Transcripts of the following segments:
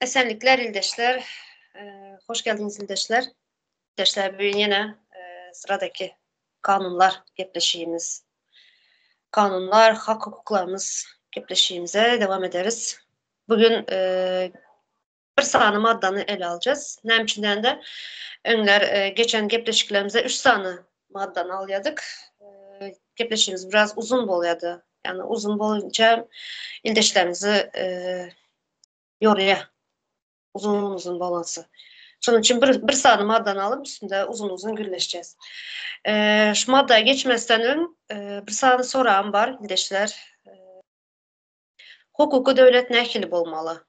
Esenlikler ildeşler. Hoş geldiniz ildeşler. İldeşler bugün yine sıradaki kanunlar gepleşiğimiz. Kanunlar, hak hukuklarımız gepleşiğimize devam ederiz. Bugün bir sany maddany ele alacağız. Näme üçin diýende, öňler geçen gepleşiklerimize üç sany maddany alýardyk. Gepleşigimiz biraz uzun bolýardy. Yani uzun bolunca ildeşlerimizi ýorýar. Uzun-uzun bolansa. Şonuň üçin bir, bir sany maddany alyp üstünde uzun-uzun gürleşeceğiz. Şu madda geçmezden öň bir sany soragym bar ildeşler. Hukuky döwlet nähili bolmaly?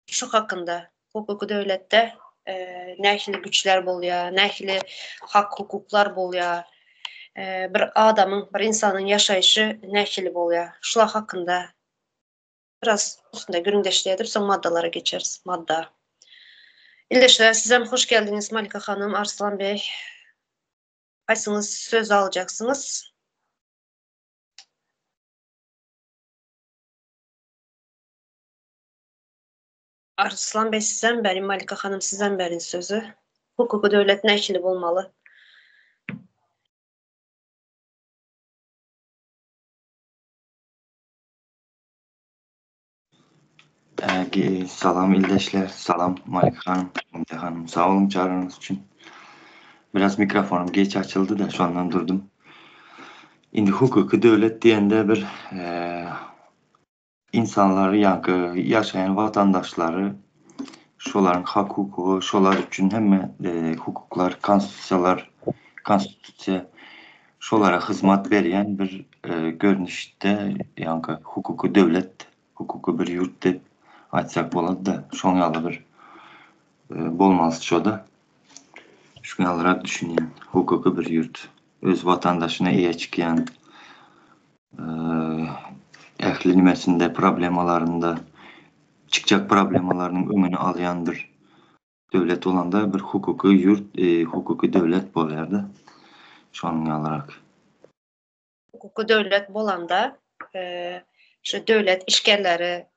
Şu hakynda hukuky döwletde nähili güçler bolýar, nähili hak-hukuklar bolýar, bir adamyň, bir ynsanyň ýaşaýşy nähili bolýar? Şular hakynda Biraz üstünde gürrüňdeşlik edip soň maddalara geçeris. Madda. Ildeşler sizem hoş geldiňiz Malika hanym, Arslan bey. Haýsyňyz söz aljaksyňyz? Arslan bey sizem berin, Malika hanym sizem berin sözü. Hukuky döwlet nähili bolmaly? Salam ildeşler, salam Malika hanym, Umide hanym, sag boluň çagyranyňyz üçin. Biraz mikrofonym geç açyldy da, şondan durdum. Indi hukuky döwlet diýende bir insanlary ýaňky ýaşaýan watandaşlary şolaryň hak hukugy, şolar üçin hemme hukuklar, konstitusiýalar, konstitusiýa şolara hyzmat berýän bir görnüşde ýaňky hukuky döwlet, hukuky bir ýurt diýip aýtsak bolady-da, şoň ýaly bir bolmalysy şo-da. Şuň ýalyrak düşünýän. Hukuky bir ýurt. Öz watandaşyna eýe çykýan, ähli nimesinde, problemalarynda, çykjak problemalarynyň öňüni alýan bir Döwlet bolanda bir hukuky ýurt, hukuky döwlet bolýar-da. Şonuň ýalyrak. Hukuky döwlet bolanda, şu döwlet işgärleri,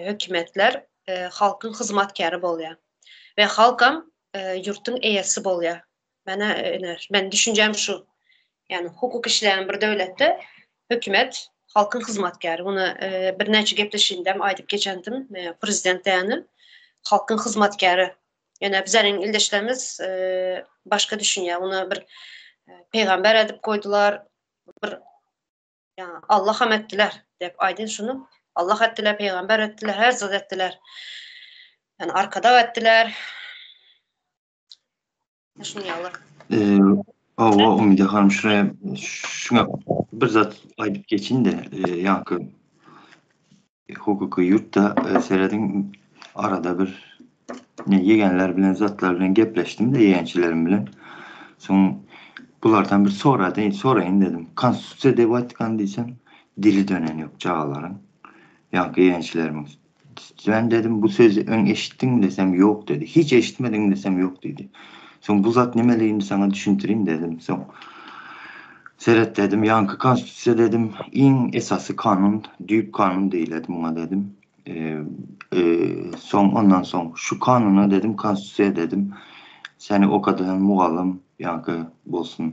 hökümetler halkyň hyzmatkäri bolýar. We halkam ýurtuň eýesi bolýar. Mena ine, meniň düşünjem şu. Ýagny hukuk işleýän bir döwletde hökümet halkyň hyzmatkäri. Muny birnäçe gepleşigimdem aýdyp geçendim. Prezident diýeni halkyň hyzmatkäri. Ýöne bizleriň ildeşlerimiz başga düşünýär. Ony bir pygamber edip goýdular. Bir ýa Allaham etdiler diýip aýdyn şuny. Allah etdiler, pygamber etdiler, her zat etdiler. Ýani arkadag etdiler. Şuny ýaly. Hawa, Umyda hanym, şuraya şuňa bir zat aýdyp geçin-de, ýaňky hukuky ýurtda serediň arada bir ne ýegenler bilen zatlar bilen gepleşdim-de ýegençilerim bilen. Soň bulardan bir sorady, soraýyn dedim. Konstitusiýa diýip aýtgan diýsem, dili dönen ýok çagalaryň. Ýaňky ýegençilerimiň. Sen dedim bu sözi öň eşitdiňmi desem ýok dedi. Hiç eşitmediňmi desem ýok diýdi. Soň bu zat nimeligini saňa düşündireyim dedim. Soň seret dedim ýaňky konstitusiýa dedim iň esasy kanun düýp kanun diýiledi muňa dedim. Soň ondan soň şu kanuna dedim konstitusiýa dedim seni okadan mugallym ýaňky bolsun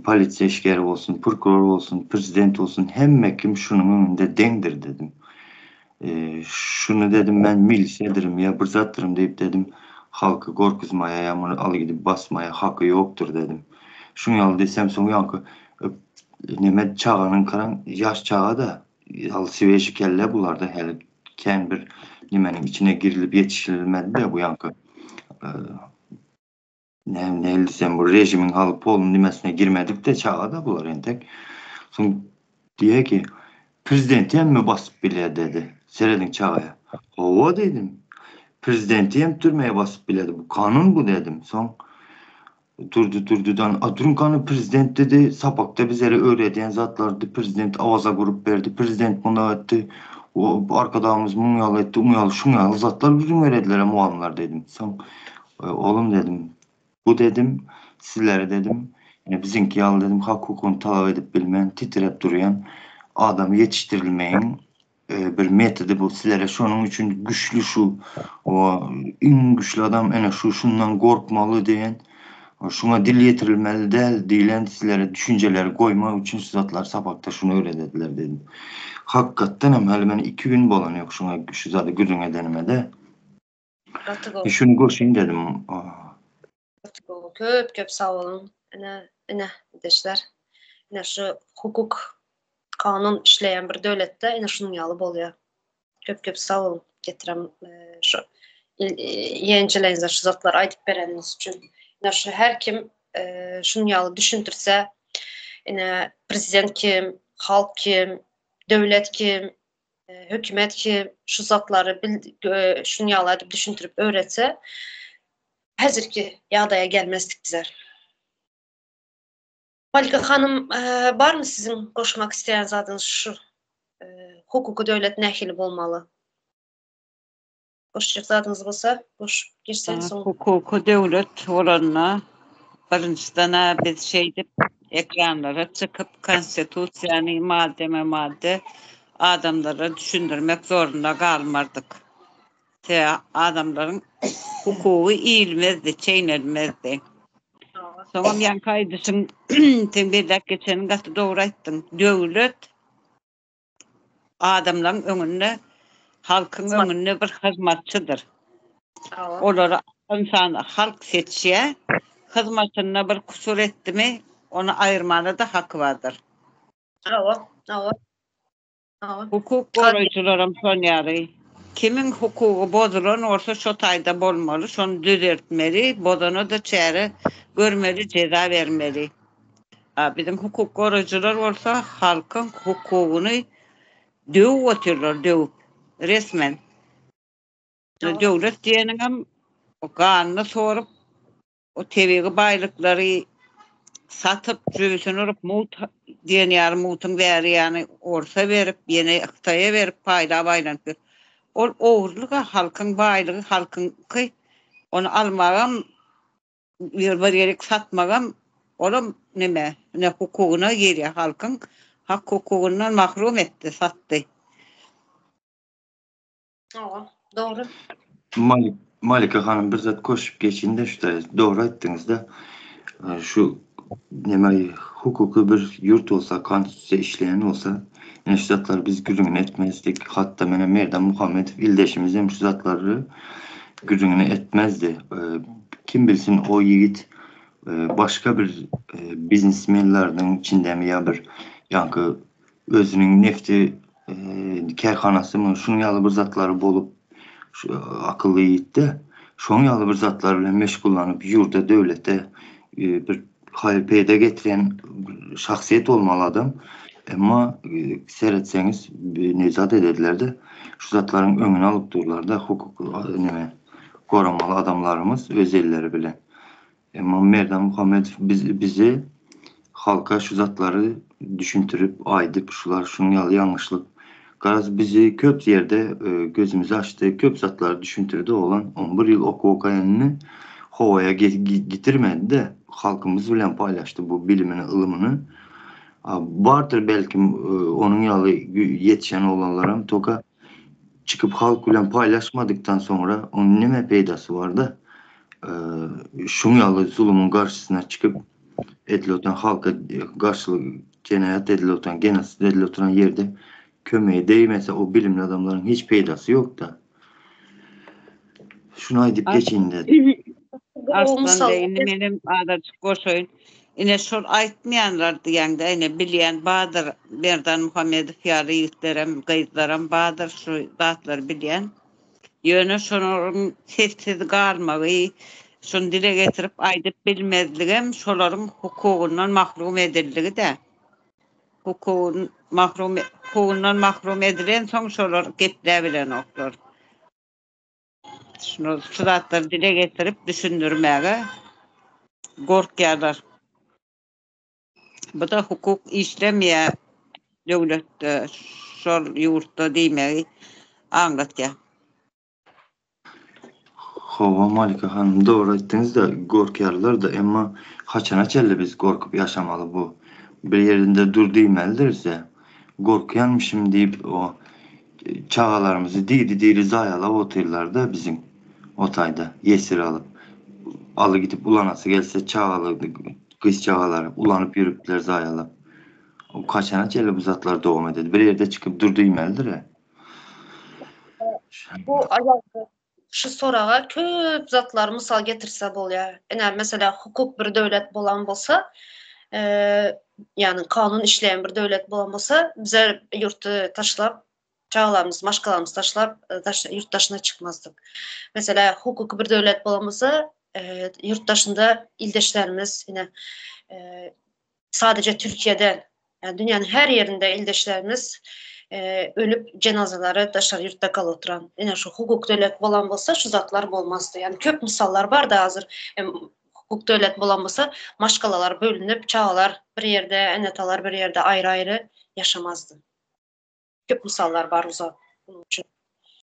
Polisiýa işgäri bolsun, prokuror bolsun, prezident bolsun, hemme kim şunuň öňünde deňdir dedim. Şuny dedim men milisiýadirim ýa bir zatdyrym diýip dedim, halky gorkuzmaýa ýa muny aly gidip basmaýa haky ýokdur dedim. Şuň ýaly diýsem soň ýaňky neme çaganyň karan ýaş çaga-da, al sweži kelle bularda häli kän bir nemeniň içine girilip ýetişirilmedi-de bu ýaňky Näme nähili diýsem bu režimiň haly polny nimesine girmedik-de çaga-da bular entek. Soň diýýär ki, prezidenti hemme basyp bilýär dedi. Serediň çagaýa. Hawa diýdim. Prezidenti hem türmeye basyp bilýärdi. Bu kanun bu dedim. Soň durdy durdydan, a durun kanun prezident dedi, sapakda bizlere öwredýän zatlardy, prezident awaza gurup berdi, prezident mundak etdi, o arkadagymyz muň ýaly etdi, uň ýaly, şuň ýaly zatlar gürrüň berediler mugallymlar dedim. Soň Oglum dedim, bu dedim, sizlere dedim, ine biziňki ýaly dedim, hak-hukugyny talap edip bilmän, titrep durýan adam ýetişdirilmegiň bir metody bu sizlere şonuň üçin güçli şu o iň güçli adam ene şu şundan gorkmaly diýen şuňa dil ýetirilmeli däl diýlen sizlere düşünjeleri goýmak üçin şu zatlar sapakda şuny öwredediler dedim. Hakykatdan hem häli men iki gün bolan ýok şuňa şu zady gürrüň edenime-de. Gaty gowy. Şuny goşaýyn dedim. Gaty gowy. Köp köp sag boluň. Ine, ine, ildeşler. Ine şu hukuk, kanun işleýän bir döwletde ine şunuň ýaly bolýar. Köp köp sag boluň getiren şu ýenjileýiňize şu zatlary aýdyp bereniňiz üçin. Ine şu her kim şunuň ýaly düşündirse, ine prezident kim, halk kim, döwlet kim, hökümet kim, şu zatlary bil şunuň ýaly edip düşündirip öwretse, häzirki ýagdaýa gelmezdik bizler. Malika hanym, barmy siziň goşmak isleýän zadyňyz şu hukuky döwlet nähili bolmaly? Goşjak zadyňyz bolsa, goşup girseňiz soň. Hukuky döwlet bolanda birinjiden-ä biz şeýdip ekranlara çykyp konstitusiýany maddeme-madde adamlara düşündirmek zorunda galmardyk. Sebäbi adamlaryň hukugy iýilmezdi, çeýnelmezdi. Soňam ýaňky aýdyşyň, seň belläp geçeniň gaty dogry aýtdyň. Döwlet adamlaryň öňünde, halkyň öňünde bir hyzmatçydyr. Olary ynsan, halk seçýär. Hyzmatynda bir kusur etdimi, ony aýyrmana-da haky bardyr. Hawa, hawa. Hukuk goraýjylaram şon ýaly. Kimiň hukugy bozulan bolsa şo taýda bolmaly, şony düzeltmeli, bozana-da çäre görmeli, jeza bermeli. A biziň hukuk goraýjylar bolsa halkyň hukugyny döwüp otyrlar, döwüp. Resmen. Döwlet diýeniňem ganyny sorup O tebigy baýlyklary satyp, jübüsini urup, mugt diýen ýaly mugtuň bäri ýany orsa berip, ýene hytaýa berip paýlap aýlanyp ýör. Ol ogurlyk-a, halkyň baýlygy halkyňky, ony almagam, bir ýerik satmagam, olam neme, ine hukugyna girýär, halkyň hak-hukugyndan mahrum etdi, satdy. Hawa, dogry. Malik, Malika hanym bir zat goşup geçin-de şu dogry aýtdyňyzda. Şu neme hukuky bir ýurt bolsa, konstitusiýa işleýän bolsa, ine şu zatlary biz gürrüňini etmezdik. Hatda mene Merdan Muhammedow ildeşimiz hem şu zatlary gürrüňini etmezdi. Kim bilsin o ýigit başga bir biznesmenleriniň içindemi ýa bir ýaňky özüniň nefti kärhanasymy şunuň ýaly bir zatlary bolup şu akylly ýigitde şonuň ýaly bir zatlar bilen meşgullanyp ýurda döwlete bir haýyr peýda getirýän şahsyýet bolmaly adam emma seretseňiz nezat edediler-de şu zatlaryň öňüni alyp durlar-da hukuk neme goramaly adamlarymyz öz elleri bilen Emma Merdan Muhammedow biz bize halka şu zatlary düşüntirip aýdyp şular şunuň ýaly ýalňyşlyk garaz bizi köp ýerde gözümizi açdy köp zatlary düşüntirdi oglan on bir ýyl okuw okaýanyny howaýa gitirmedi-de halkymyz bilen paýlaşdy bu bilimini ylymyny bardyr belkim onuň ýaly ýetişen oglanlaram toka çykyp halk bilen paýlaşmadykdan soňra onuň neme peýdasy barda Şuň ýaly zulumyň garşysyna çykyp edilip oturan halka garşylyk jenaýat edilip oturan genosid edilip oturan ýerde kömegi degmese o bilimli adamlaryň hiç peýdasy ýokda. Şuny aýdyp geçeýin dedim. Arslan beý indi menem azajyk goşaýyn. Ine şol aýtmaýanlar diýäňde ine bilýän bardyr Merdan Muhammedow ýaly ýigitlerem gyzlaram bardyr şu zatlary bilýän. Ýöne şolaryň sessiz galmagy, şuny dile getirip aýdyp bilmezligem şolaryň hukugyndan mahrum edildigi-dä. Hukugyn mahrum hukugyndan mahrum edilensoň şolar gepläbilenoklar. Şuny şu zatlary dile getirip düşündirmäge gorkýarlar. Bu-da hukuk işlemeýär döwletde, şol ýurtda diýmegi aňlatýar. Hawa Malika hanym dogry aýtdyňyzda gorkýarlarda emma haçana çenli biz gorkup ýaşamaly bu bir ýerinde dur diýmelidirisä gorkýanmyşym diýip o. Çagalarymyzy diri-diri zaýalap otyrlar-da biziň o taýda ýesir alyp. Aly gidip ulanasy gelse çagalygyny gyz çagalary ulanyp ýörüpdiler zaýalap. O kaçana çenli bu zatlar dowam ededi. Bir ýerde çykyp dur diýmelidir-ä. Bu aýalda şu soraga köp zatlar mysal getirse bolýar. Ine, meselem, hukuk bir döwlet bolan bolsa, ýagny kanun işleýän bir döwlet bolan bolsa, bize ýurty taşlap, çagalarymyzy, maşgalamyzy taşlap, daş, ýurt daşyna çykmazdyk. Meselem, hukuky bir döwlet bolan bolsa, ýurt daşynda ildeşlerimiz, ine, Sadece Türkiýede, ýani dünýäniň her ýerinde ildeşlerimiz ölüp jenazalary daşary ýurtda galyp oturan. Ine şu hukuk döwlet bolan bolsa şu zatlar bolmazdy. Ýani köp mysallar bardy hazir. Hukuk döwlet bolan bolsa maşgalalar bölünip, çagalar bir ýerde, ene-atalar bir ýerde aýry-aýry ýaşamazdy. Köp mysallar bar uzak munuň üçin.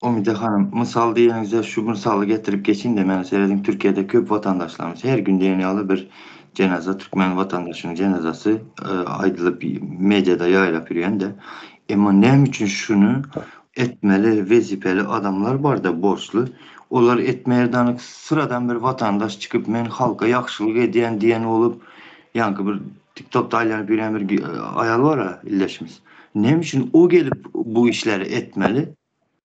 Umyda hanym, mysal diýeniňizde şu mysaly getirip geçiň-de, meni serediň Türkiýede köp watandaşlarymyz her gün diýen ýaly bir jenaza türkmen watandaşynyň jenazasy aýdylyp mediada ýaýrap ýürýän-de. Emma näme üçin şuny etmeli wezipeli adamlar bar-da borçly, olar etmeýär danyk syradan bir watandaş çykyp men halka ýagşylyk edýän diýen bolup ýaňky bir Tiktokda aýlanyp ýörýän bir aýal bar-a ildeşimiz. Näme üçin o gelip bu işleri etmeli?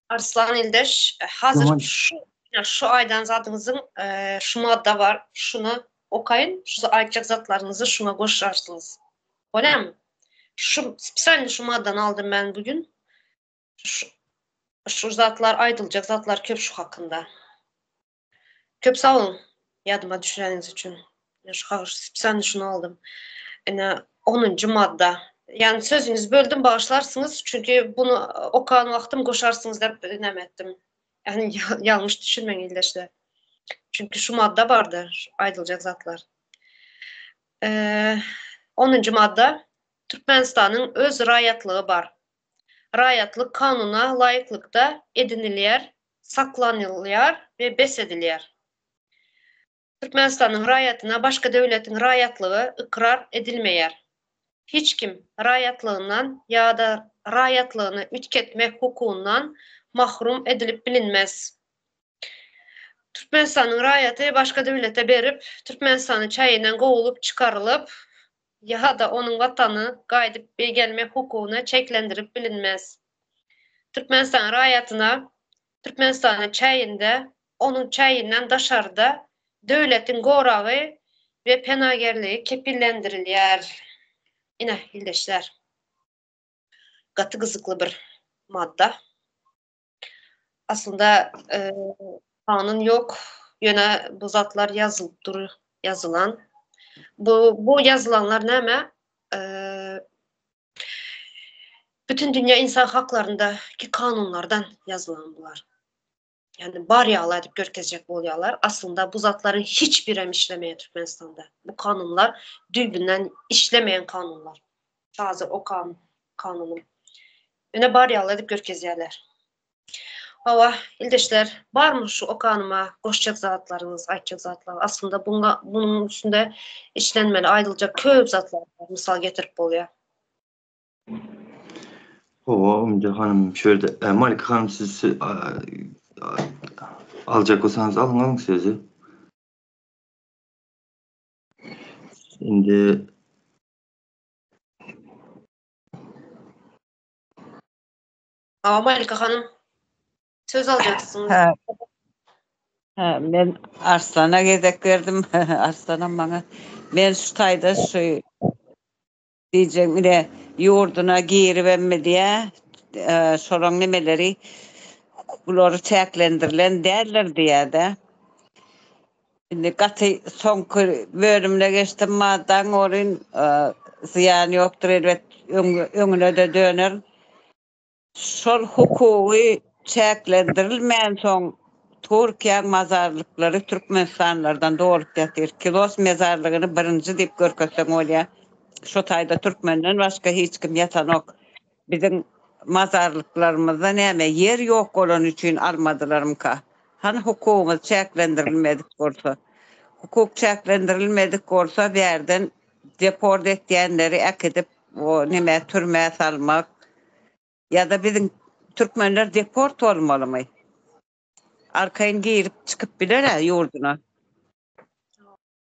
Arslan ildeş, hazir şu şu aýdan zadyňyzyň şu madda bar, şuny okaýyn, şu aýtjak zatlaryňyzy şuňa goşarsyňyz. Bolýamy? Şu spesialny şu maddany aldym men bu gün. Şu, şu zatlar aýdyljak zatlar köp şu hakynda. Köp sag boluň ýadyma düşüreniňiz üçin. Men şu hagyş spesialny şuny aldym. Ine onunjy madda. Ýani sözüňizi böldüm bagyşlarsyňyz çünki bunu okan wagtym goşarsyňyz diýip näme etdim. Ýani ýalňyş düşünmäň ildeşler. Çünki şu madda bardy aýdyljak zatlar. Onunjy madda Türkmenistanyň öz raýatlygy bar. Raýatlyk kanuna laýyklykda edinilýär saklanylýar we bes edilýär. Türkmenistanyň raýatyna başga döwletiň raýatlygy ykrar edilmeýär. Hiç kim raýatlygyndan ýa-da raýatlygyny üýtgetmek hukugyndan mahrum edilip bilinmez. Türkmenistanyň raýaty başga döwlete berip, Türkmenistanyň çäginden kowulyp çykarylyp ýa-da onuň Watana gaýdyp gelmek hukugyna çäklendirip bilinmez. Türkmenistan raýatyna Türkmenistanyň çäginde, onuň çäginden daşarda döwletiň goragy we penagerligi kepillendirilýär. Ine, ildeşler, gaty gyzykly bir madda. Aslynda kanun ýok, ýöne bu zatlar ýazylyp dur, ýazylan. Bu bu ýazylanlar näme? Bütün dünýä insan haklaryndaky kanunlardan ýazylan bular. Ýagny bar ýaly edip görkezjek bolýarlar. Aslynda bu zatlaryň hiç birem işlemeýär Türkmenistanda. Bu kanunlar düýbünden işlemeýän kanunlar. Hazir okan kanunym. Ýöne bar ýaly edip görkezýärler. Hawa, ildeşler, barmy şu okanyma goşjak zatlaryňyz, aýtjak zatlar? Aslynda buňa bunuň üstünde işlenmeli, aýdyljak köp zatlar bar, mysal getirip bolýar. Hawa, Umyda hanym, şu ýerde Malika hanym siz aljak bolsaňyz alyň, alyň sözi. Indi Hawa Malika hanym. Söz aljaksyňyz. Hä. Hä, men Arslana gezek berdim. Arslanam maňa men şu taýda şu diýjegim ine ýurduna giribem bilýä. Şolaň nemeleri hukuklary çäklendirilen däldir diýýä-de. Indi gaty soňky bölümine geçdim maddaň welin zyýany ýokdur elbet öňüne-de döner. Şol hukugy çäklendirilmänsoň Türkiýäň mazarlyklary türkmenistanlylardan dolup ýatyr. Kilos mezarlygyny birinji diýip görkezseň bolýar. Şo taýda türkmenden başga hiç kim ýatanok. Biziň mazarlyklarymyzda näme ýer ýok bolany üçin almadylarmyka? Hany hukugymyz çäklendirilmedik bolsa? Hukuk çäklendirilmedik bolsa bärden deport etýänleri äkidip o nemä türmä salmak ýa-da biziň. Türkmenler deport bolmalymy? Arkaýyn girip çykyp biler-ä ýurduna.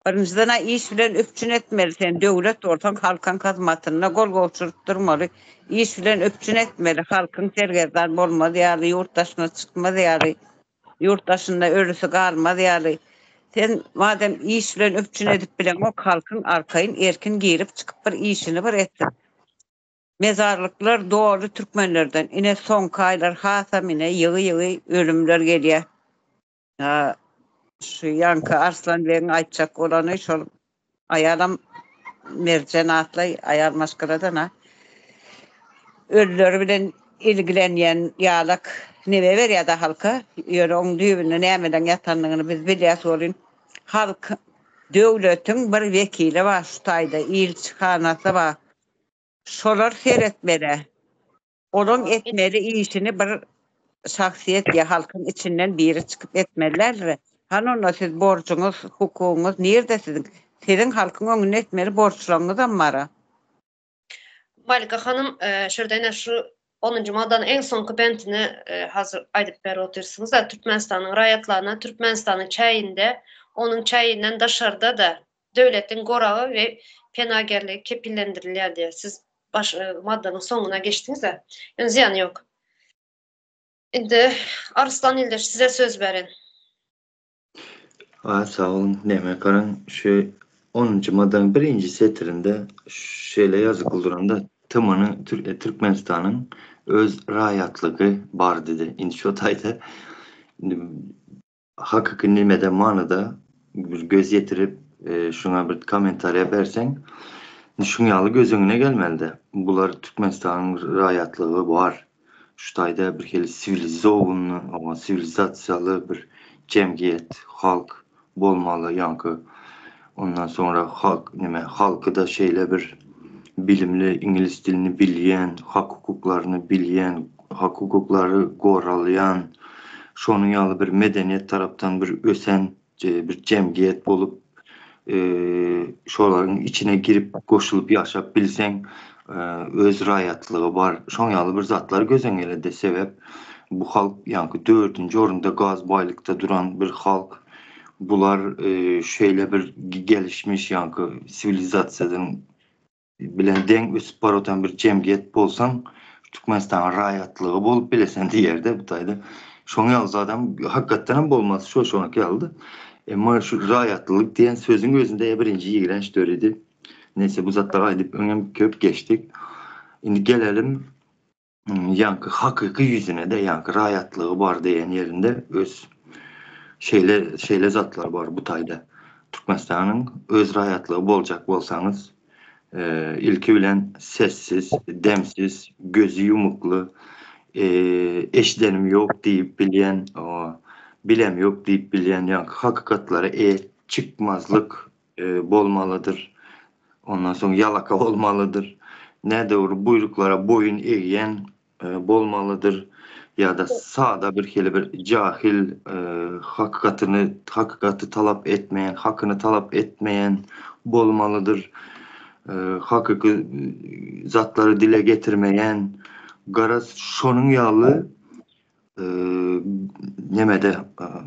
Birinjiden-ä iş bilen üpjün etmeli sen döwlet bolsaň halkyň hyzmatynda gol gowşuryp durmaly. Iş bilen üpjün etmeli halkyň sergezdan bolmaz ýaly ýurt daşyna çykmaz ýaly ýurt daşynda ölüsi galmaz ýaly. Sen madem iş bilen üpjün edip bileňok halkyň arkaýyn erkin girip çykyp bir işini bir etsin. Mezarlyklar doly türkmenlerden. Ine soňky aýlar hasam ine ýygy-ýygy ölümler gelýär. Ha, şu ýaňky Arslan begiň aýtjak bolany şol aýalam Merjen atly aýal maşgaladan ha. Ölüleri bilen ilgilenýän ýalak neme berýär-de halka. Ýöne oň düýbünde nämeleň ýatandygyny biz bilýäs welin halk döwletiň bir wekili bar şu taýda ilçihanasy bar. Şolar seretmeli. Olaň etmeli işini bir şahsyýet ýa halkyň içinden biri çykyp etmeli däldir. Hany onda siz borjuňyz, hukugyňyz nirde siziň? Siziň halkyň öňünde etmeli borçlaryňyzam bara. Malika hanym, şu ýerde ine şu onunjy maddanyň iň soňky bentini hazir aýdyp berip otyrsyňyz-da, Türkmenistanyň raýatlaryna Türkmenistanyň çäginde, onuň çäginden daşarda-da döwletiň goragy we penagerligi kepillendirilýär diýýär. Siz baş maddanyň soňuna geçdiňiz-ä. Ýöne zyýany ýok. Indi Arslan ildeş size söz beren. A sag boluň. Näme garaň şu onunjy maddanyň birinji setirinde şeýle ýazykly duranda TM-nyň Türkmenistanyň öz raýatlygy bar diýdi. Indi şo taýda indi hakyky nemede manyda bir göz ýetirip şuňa bir kommentariýa berseň şuň ýaly göz öňüne gelmelide. Bular Türkmenistanyň raýatlygy bar. Şu taýda bir hili siwilizowanyý, siwilizasiýaly bir jemgyýet, halk bolmaly ýaňky. Ondan soňra halk neme, halky-da şeýle bir bilimli, iňlis dilini bilýän, hak-hukuklaryny bilýän, hak-hukuklary goralýan, şonuň ýaly bir medeniýet tarapdan bir ösen bir jemgyýet bolup, şolaryň içine girip, goşulyp ýaşap bilseň, öz raýatlygy bar. Şoň ýaly bir zatlar göz öňüne sebäp bu halk ýaňky dördünji orunda gaz baýlykda duran bir halk. Bular şeýle bir gelişmiş ýaňky siwilizasiýadan bilen deň ösüp barotan bir jemgyýet bolsaň, Türkmenistanyň raýatlygy bolup bilesen diýerde bu taýda. Şoň ýaly zadam hakykatdan hem bolmaz, şo şoňky ýalydy. Emma şu raýatlylyk diýen sözüň özünde birinji ýigrenç döredi. Neýse bu zatlary aýdyp öňem köp geçdik. Indi gelelim ýaňky hakyky ýüzüne-de ýaňky raýatlygy bar diýen ýerinde öz şeýle şeýle zatlar bar bu taýda. Türkmenistanyň öz raýatlygy boljak bolsaňyz ilki bilen sessiz, demsiz, gözi ýumukly, eşidenim ýok diýip bilýän, bilem ýok diýip bilýän ýaňky hakykatlara eýe çykmazlyk bolmalydyr. Ondan soň ýalaka bolmalydyr. Nädogry buýruklara boýun egýän bolmalydyr. Ýa-da sada bir hili bir jahil, hakykatyny, hakykaty talap etmeýän, hakyny talap etmeýän bolmalydyr. Hakyky zatlary dile getirmeýän, garaz şonuň ýaly nemede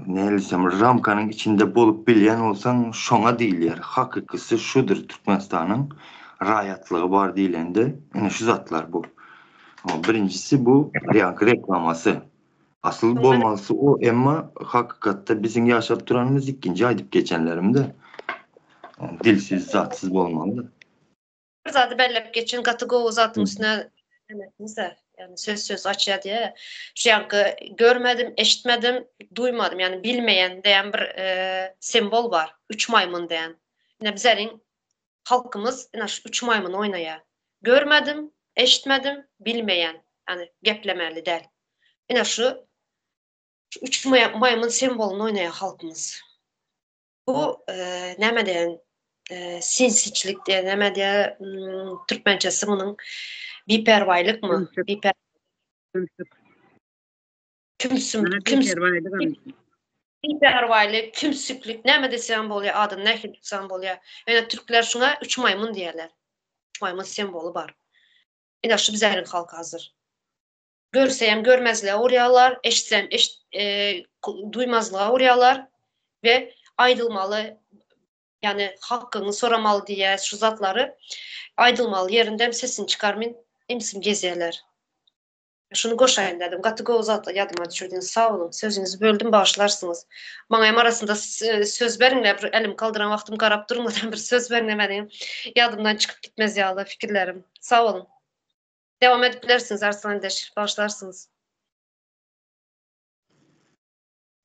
nähili diýsem ramkanyň içinde bolup bilýän bolsaň şoňa diýilýär. Hakykysy şudur Türkmenistanyň raýatlygy bar diýlende ine şu zatlar bu. Birinjisi bu ýaňky reklamasy. Asyl bolmalysy o emma hakykatda biziň ýaşap duranymyz ikinji aýdyp geçenlerimde dilsiz zatsyz bolmaly. Bir zady belläp geçin, gaty gowy zatyň üstüne etdiňiz-de. Ýagny söz söz açýar diýe. Şu ýaňky görmedim, eşitmedim, duýmadym, ýagny bilmeýän diýen bir simwol bar. Üç maýmyn diýen. Ine bizeriň halkymyz ine şu üç maýmyn oýnaýar. Görmedim, eşitmedim, bilmeýän. Ýagny geplemeli däl. Ine şu şu üç maýmyn simwolyny oýnaýar halkymyz. Bu näme diýen sinsiçlik diýen näme diýe türkmençesi munuň biperwaýlykmy? Biper Kümsük. Kümsüm, kümsük. Biperwaýlyk, kümsüklik näme diýseň bolýar, adyny nähili tutsaň bolýar. Ýöne türkler şuňa üç maýmyn diýerler. Üç maýmyn simwoly bar. Ine şu bizäriň halky hazir. Görseem görmezlige urýarlar, eşitsem eşit duýmazlyga urýarlar we aýdylmaly ýagny hakyňy soramaly diýýäs şu zatlary aýdylmaly ýerindem sesini çykarmyn ymsym gezýärler. Şuny goşaýyn dedim. Gaty gowy zat ýadyma düşürdiňiz. Sag boluň. Sözüňizi böldüm bagyşlarsyňyz. Maňa hem arasynda söz beriňle bir elimi kaldyran wagtym garap durmadan bir söz beriňle meniň ýadymdan çykyp gitmez ýaly fikirlerim. Sag boluň. Dewam edip bilersiňiz Arslan ildeş. Bagyşlarsyňyz.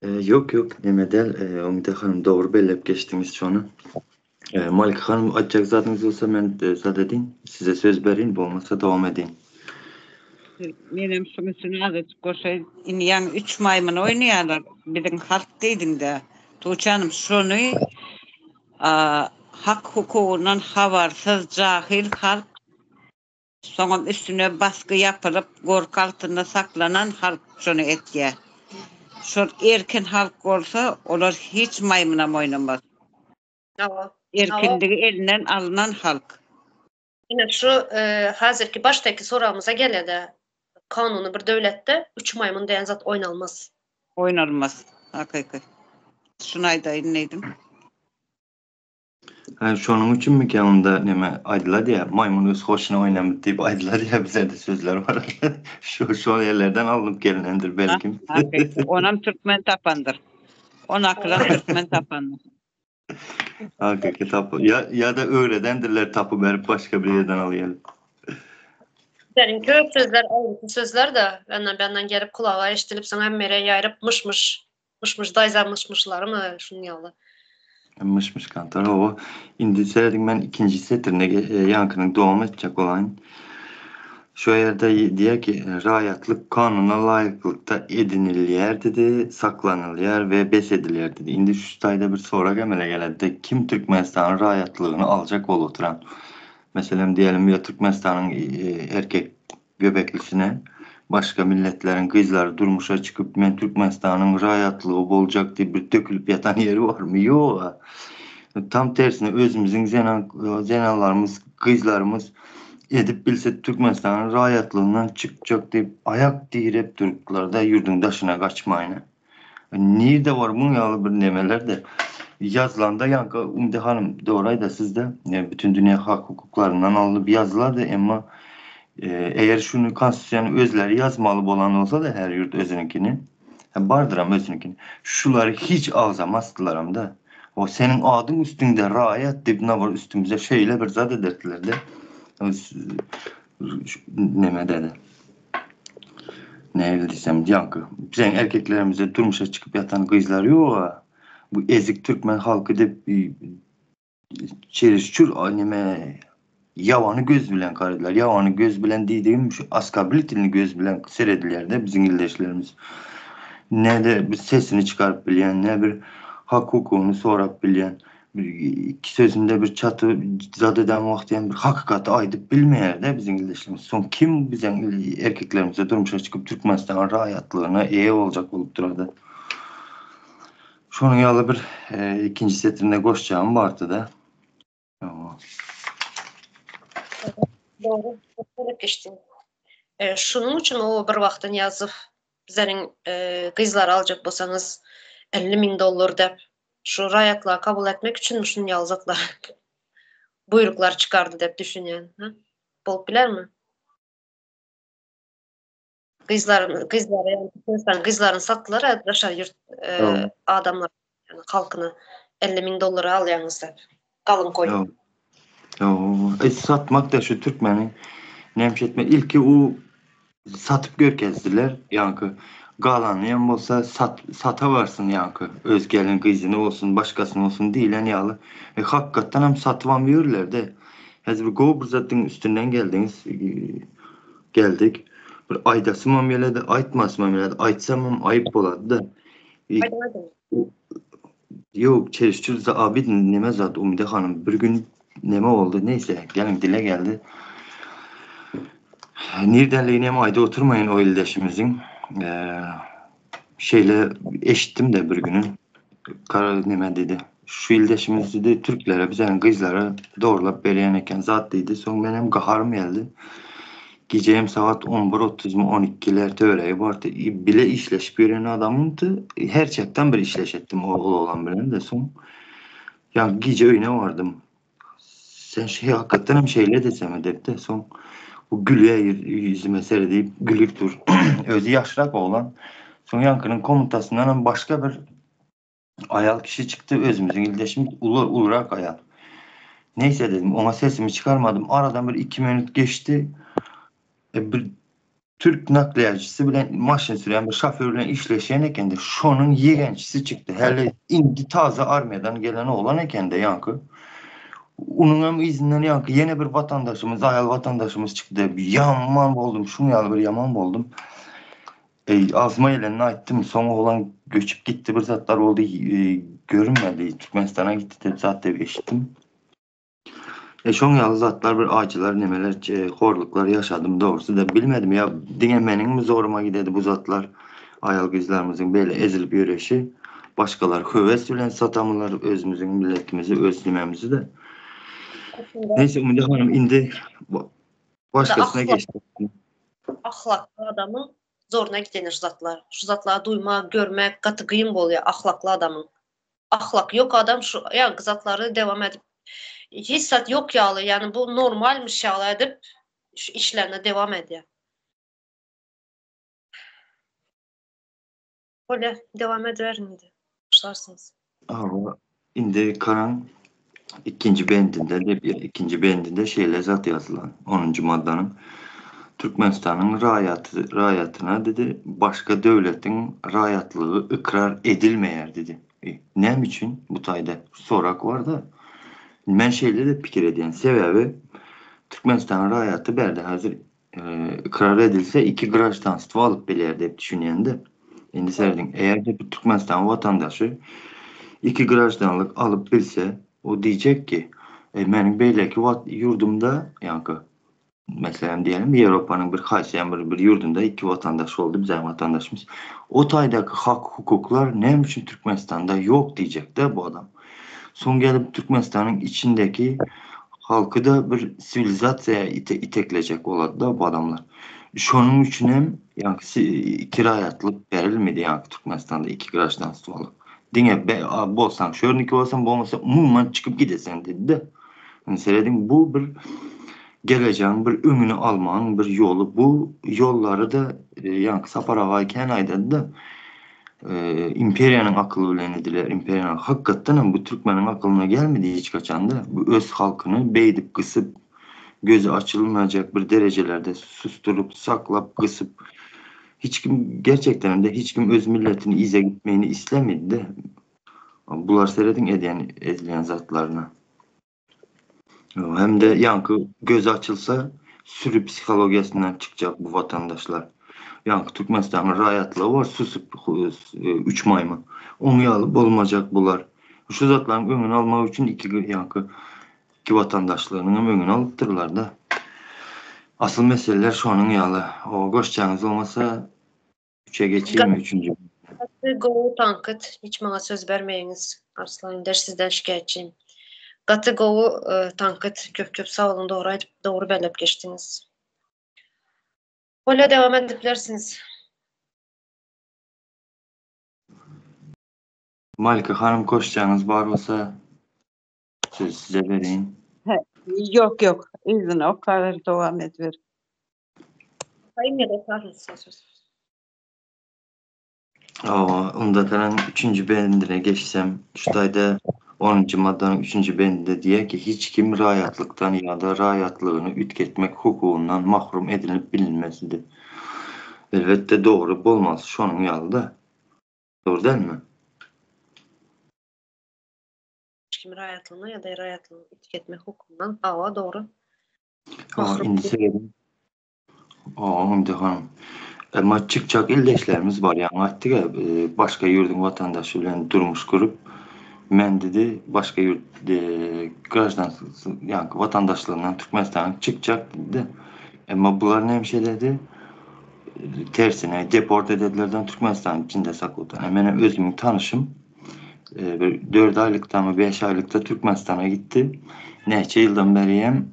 Ýok ýok neme däl Umyda hanym dogry belläp geçdiňiz şony. Malika hanym aýtjak zadyňyz bolsa men zat edin size söz berin bolmasa dowam edin. Menem şuň üstüne azajyk goşaýyn. Indi ýaňy üç maýmyn oýnaýarlar biziň halk diýdiňdä. Tuğçe hanym şony hak hukugyndan habarsyz jahyl halk Soňam üstüne basgy ýapylyp, gorky altynda saklanan halk şony etýär. Şol erkin halk bolsa, olar hiç maýmynam oýnamaz. Hawa. Erkinligi elinden alnan halk. Ine şu häzirki başdaky soragymyza gelede, kanuny bir döwletde üç maýmyn diýen zat oýnalmaz. Oýnalmaz. Hakyky. Şuny aýdaýyn diýdim. Hä, şonuň üçinmikä onda neme aýdyladýa, maýmyn öz hoşuna oýnamyt diýip aýdyladýa bizede sözler bar. Şo şol ýerlerden alnyp gelnendir belkim. Onam türkmen tapandyr. O nakylam türkmen tapandyr. Hakyky tap ýa ýa-da öwredendirler tapyberip başga bir ýerden alýaly. Senin köp sözler aýgytly sözler-de, benden-benden gelip kulaga eşidilip soň hemme ýere ýaýryp myş-myş Myş-myş daýza myş-myşlarymy şunuň ýaly. Myş-myş kantar hawa. Indi serediň men ikinji setirine ýaňkynyň dowam etjek bolaýyn. Şu ýerde diýýär ki, raýatlyk kanuna laýyklykda edinilýär diýdi, saklanylýar we bes edilýär diýdi. Indi şu taýda bir sorag emele geledi-de, kim Türkmenistanyň raýatlygyny aljak bolup oturan? Meselem diýelim, ýa Türkmenistanyň erkek Göbeklisine başga milletleriň gyzlary durmuşa çykyp men Türkmenistanyň raýatlygy boljak diýip bir dökülip ýatan ýeri barmy? Ýoga. Tam tersine özümiziň zenan zenanlarymyz gyzlarymyz edip bilse Türkmenistanyň raýatlygyndan çykjak diýip aýak direp durupdylarda ýurduň daşyna gaçmaýyna. Nirde bar muň ýaly bir nemelerde ýazylanda ýaňky Umide hanym dogry aýdasizda bütün dünýä hak hukuklaryndan alnyp ýazylady emma eger şuny konstitusiýany özleri ýazmaly bolan bolsada her ýurt özüniňkini bardyram özüniňkini şulary hiç agzamazdylaramda o seniň adyň üstüňde raýat diýip nabor üstümize şeýle bir zat ederdilerde Neme dedi? Nähili diýsem, ýaňky biziň erkeklerimize durmuşa çykyp ýatan gyzlar ýog-a. Bu ezik türkmen halky diýip çereşçur neme ýabany göz bilen garadylar. Ýabany göz bilen diýdigim şu oskorblitelnyý göz bilen seredilýär-de biziň ildeşlerimiz. Ne-de bir sesini çykaryp bilýän, ne bir hak-hukugyny sorap bilýän. İki sözünde bir çaty zat eden wagty hem bir hakykaty aýdyp bilmeýär-de biziň ildeşlerimiz. Soň kim biziň erkeklerimize durmuşa çykyp Türkmenistanyň raýatlygyna eýe boljak bolup durardy. Şonuň ýaly bir e, ikinji setirinde goşjagym bardy-da. Dogry, geçdiň. E, şunuň üçin o bir wagtda Nyýazow bizleriň e, gyzlary aljak bolsaňyz 50 ming dollar dep Şu raýatlyga kabul etmek üçinmi şunuň ýaly zatlar buýruklar çykardy dep düşünýän. Ha? Bolup bilermi? Gyzlar, gyzlar, ýagny Türkmenistan gyzlaryny satdylar a daşary ýurt e, adamlar, ýagny halkyna 50 ming dollara alýaňyz dep. Galyň goýup. Ýok. E, satmak da şu türkmeni näme etme ilki u satyp görkezdiler. Ýaňky galany hem bolsa sat sata barsyn ýaňky öz gelin gyzyny bolsun başgasyny bolsun diýlen ýaly. E, hakykatdan hem satybam ýörler-de. Häzir bir gowy bir zadyň üstünden geldiňiz. E, geldik. Bir aýdasymam geledi, aýtmasymam geledi. Aýtsamam aýyp bolady-da. E, Aýdyň, aýdyň. Ýok, çeşçül abid neme zat Umide hanym bir gün neme boldy neýse geliň dile geldi. Nirdenligini hem aýdyp oturmaýyn o ildeşimiziň. Şeýle eşitdim-de bir günü. Kara neme diýdi. Şu ildeşimiz diýdi türklere bizeniň gyzlara dogrulap berýän eken zat diýdi. Soň menem gaharym geldi. Gije hem sagat on bir otuzmy on ikiler töweregi bardy. Bile işleşip ýören adamymdy. Her çakdan bir işleşetdim ol oglan bilen-de. Soň ýa gije öýüne bardym. Sen şeý hakykatdan hem şeýle deseme diýip-de, soň bu gülýär ýüzüme seredip gülüp dur. Özi ýaşrak oglan. Soň ýaňkynyň komnatasyndan hem başga bir aýal kişi çykdy, özümiziň ildeşimiz, uly, ulurak aýal. Neýse dedim, oňa sesimi çykarmadym. Aradan bir iki minut geçdi. E, bir türk nakliýaçysy bilen maşyn sürýän bir şoför bilen işleşýän ekende, şonuň ýegençisi çykdy. Häli indi taze armiýadan gelen oglan ekende ýaňky. Onuň hem yzyndan ýaňky ýene bir watandaşymyz, aýal watandaşymyz çykdy. Ýaman boldum, şuň ýaly bir ýaman boldum. Eý, agzyma gelenini aýtdym. Soň oglan göçüp gitdi, bir zatlar boldy, görünmedi. Türkmenistana gitdi diýip zat diýip eşitdim. E, şoň ýaly zatlar bir ajylar, nemeler, horluklar ýaşadym dogrusy-da. Bilmedim ýa diňe meniňmi zoruma gidedi bu zatlar, aýal-gyzlarymyzyň beýle ezilip ýöreşi. Başgalar höwes bilen satamylar özümiziň milletimizi, öz nememizi-de. Neýse Umyda hanym indi başgasyna geçdik. Ahlakly adamyň zoruna giden şu zatlar. Şu zatlary duýmak, görmek gaty gyn bolýar ahlakly adamyň. Ahlak ýok adam şu ýaňky zatlary dewam edip hiç zat ýok ýaly, ýagny bu normalmyş ýaly edip şu işlerine dewam edýär. Bolýar, dewam ediberiň indi. Başlarsyňyz. Hawa, indi Karan ikinji bendinde diýip, ikinji bendinde şeýle zat ýazylan, onunjy maddanyň, Türkmenistanyň raýaty, raýatyna diýdi, başga döwletiň raýatlygy ykrar edilmeýär diýdi. Näme üçin bu taýda sorak bar-da. Men şeýle-de pikir edýän, sebäbi Türkmenistanyň raýaty bärde häzir ykrar edilse iki graždanstwo alyp bilýär diýip düşünýän-de. Indi serediň, eger-de bir Türkmenistanyň watandaşy iki graždanlyk alyp bilse, o diýjek ki, e, meniň beýleki ýurdumda, ýaňky, meselem diýelim, Ýewropanyň bir haýsy bir, bir ýurdunda iki watandaş boldy, biziň watandaşymyz. O taýdaky hak-hukuklar näme üçin Türkmenistanda ýok diýjek-de bu adam. Soň gelip Türkmenistanyň içindeki halky-da bir siwilizasiýa ite iteklejek bolady-da bu adamlar. Şonuň üçinem ýaňky iki raýatlyk berilmedi ýaňky Türkmenistanda iki graždanstwolyk. Diňe be bolsaň şörniki bolsaň bolmasa umuman çykyp gideseň diýdi-de. Indi serediň bu bir gelejegiň bir öňüni almagyň bir ýoly. Bu ýollary-da ýaňky Sapar aga kän aýdady-da. Imperiýanyň akyly bilen ediler. Imperiýanyň hakykatdan hem bu türkmeniň akylyna gelmedi hiç haçanda. Bu öz halkyny beýdip gysyp, gözi açylmajak bir derejelerde susturyp, saklap, gysyp hiç kim gerçekden hem de hiç kim öz milletini yza gitmegini islemedi-de. Bular serediň edýän edilýän zatlaryna. Hem-de ýaňky gözi açylsa sürü psihologiýasyndan çykjak bu watandaşlar. Ýaňky Türkmenistanyň raýatlygy bar susup üç maýmyn. Oň ýaly bolmajak bular. Şu zatlaryň öňüni almak üçin iki ýaňky iki watandaşlygynyň hem öňüni alypdyrlar-da. Asyl meseleler şonuň ýaly. O goşjaňyz bolmasa üçe geçeýinmi üçünji. Gaty gowy tankyt hiç maňa söz bermeýiňiz Arslan Önder sizden şikaýatçyym. Gaty gowy tankyt köp köp sag boluň dogry aýdyp dogry belläp geçdiňiz. Bolýa dewam edip bilersiňiz. Malika hanym goşjaňyz bar bolsa sözi size bereýin. Ýok ýok yzyna okaber dowam ediber. Sayın ya da okarız. Hawa, onda galan üçünji bendine geçsem, şu taýda onunjy maddanyň üçünji bendinde diýýär ki, hiç kim raýatlykdan ýa-da raýatlygyny üýtgetmek hukugyndan mahrum edilip bilinmez diýip. Elbetde dogry bolmaz, şonuň ýaly-da. Dogry dälmi? Hiç kim raýatlygyny ýa-da raýatlygyny üýtgetmek hukugyndan, hawa, dogry. Hawa, indi serediň. Indi hanym. Emma çykjak ildeşlerimiz bar. Ýaňy aýtdyk-a, başga ýurduň watandaşy bilen durmuş gurup, men diýdi, başga ýurt graždanstwosy, ýagny watandaşlygyndan Türkmenistanyň çykjak diýdi. Emma bular näme şeýledi? Tersine, deport ededilerden Türkmenistanyň içinde saklady. Menem özümiň tanyşym, bir dört aýlykdamy, bäş aýlykda Türkmenistana gitdi. Näçe ýyldan bäri hem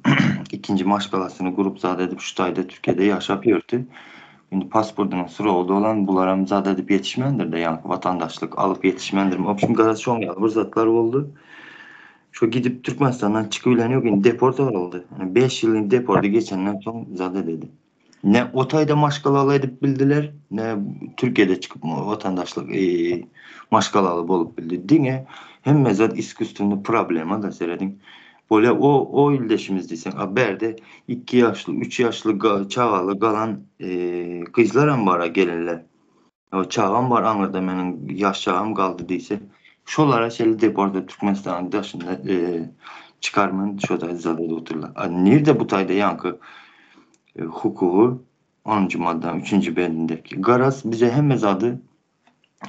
ikinji maşgalasyny gurup zat edip şu taýda Türkiýede ýaşap ýördi. Indi pasportynyň srogy dolan, bularam zat edip ýetişmändir-de, ýaňky watandaşlyk alyp ýetişmändir. Wobşem garaz şoň ýaly bir zatlar boldy. Şo gidip Türkmenistandan çykybilen ýok, indi deport alyldy. Ýani 5 ýyl indi deporty geçenden soň zat edildi. Ne o taýda maşgalaly edip bildiler, ne Türkiýede çykyp watandaşlyk maşgalaly bolup bildi. Diňe hemme zat iskusstwennyi problema-da serediň. Bolýa o o ildeşimiz diýseň, a bärde 2 ýaşly, 3 ýaşly çagaly galan gyzlaram bar-a gelinler. O çagam bar aňyrda meniň ýaş çagam galdy diýse, şolara şeýle deport edip Türkmenistanyň daşynda çykarman şo taýda zalada oturlar. A nirde bu taýda ýaňky hukugy onunjy maddanyň üçünji bendindeki. Garaz bize hemme zady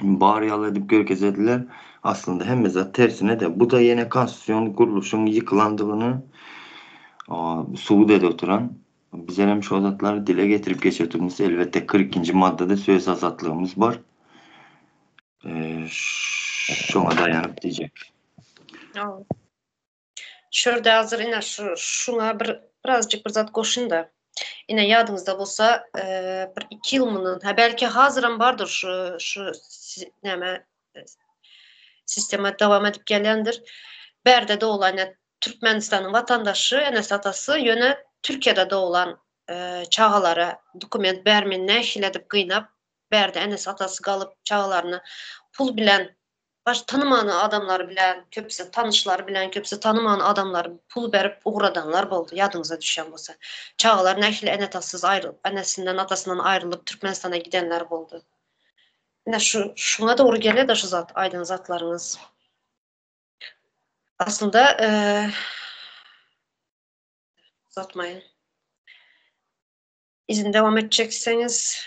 bar ýaly edip görkezediler. Aslynda hemme zat tersine-de. Bu da ýene konstitusion gurluşyň ýykylandygyny subut edip oturan Bizlerem şo zatlary dile getirip geçirdigimiz elbetde 42-nji maddada söz azatlygymyz bar. Şoňa daýanyp diýjek. Şurada hazir ine şu şuňa bir birazjyk bir zat goşun-da. Ine ýadyňyzda bolsa, bir 2 ýyl mundan, ha belki hazyram bardyr şu şu näme sistema dowam edip gelýändir. Bärde doglan Türkmenistanyň watandaşy, enesi-atasy ýöne Türkiýede doglan çagalara dokument bermän nähili edip gynap, bärde enesi-atasy galyp çagalaryny pul bilen baş tanyman adamlar bilen, köpüsi tanyşlary bilen, köpüsi tanyman adamlar pul berip ugradanlar boldy, ýadyňyza düşýän bolsa. Çagalar nähili ene-atasyz aýrylyp, enesinden, atasyndan aýrylyp Türkmenistana gidenler boldy. Ine şu şuňa dogry gelýär-de şu zat, aýdan zatlaryňyz. Aslynda uzatmaýyn. Izin dowam etjekseňiz.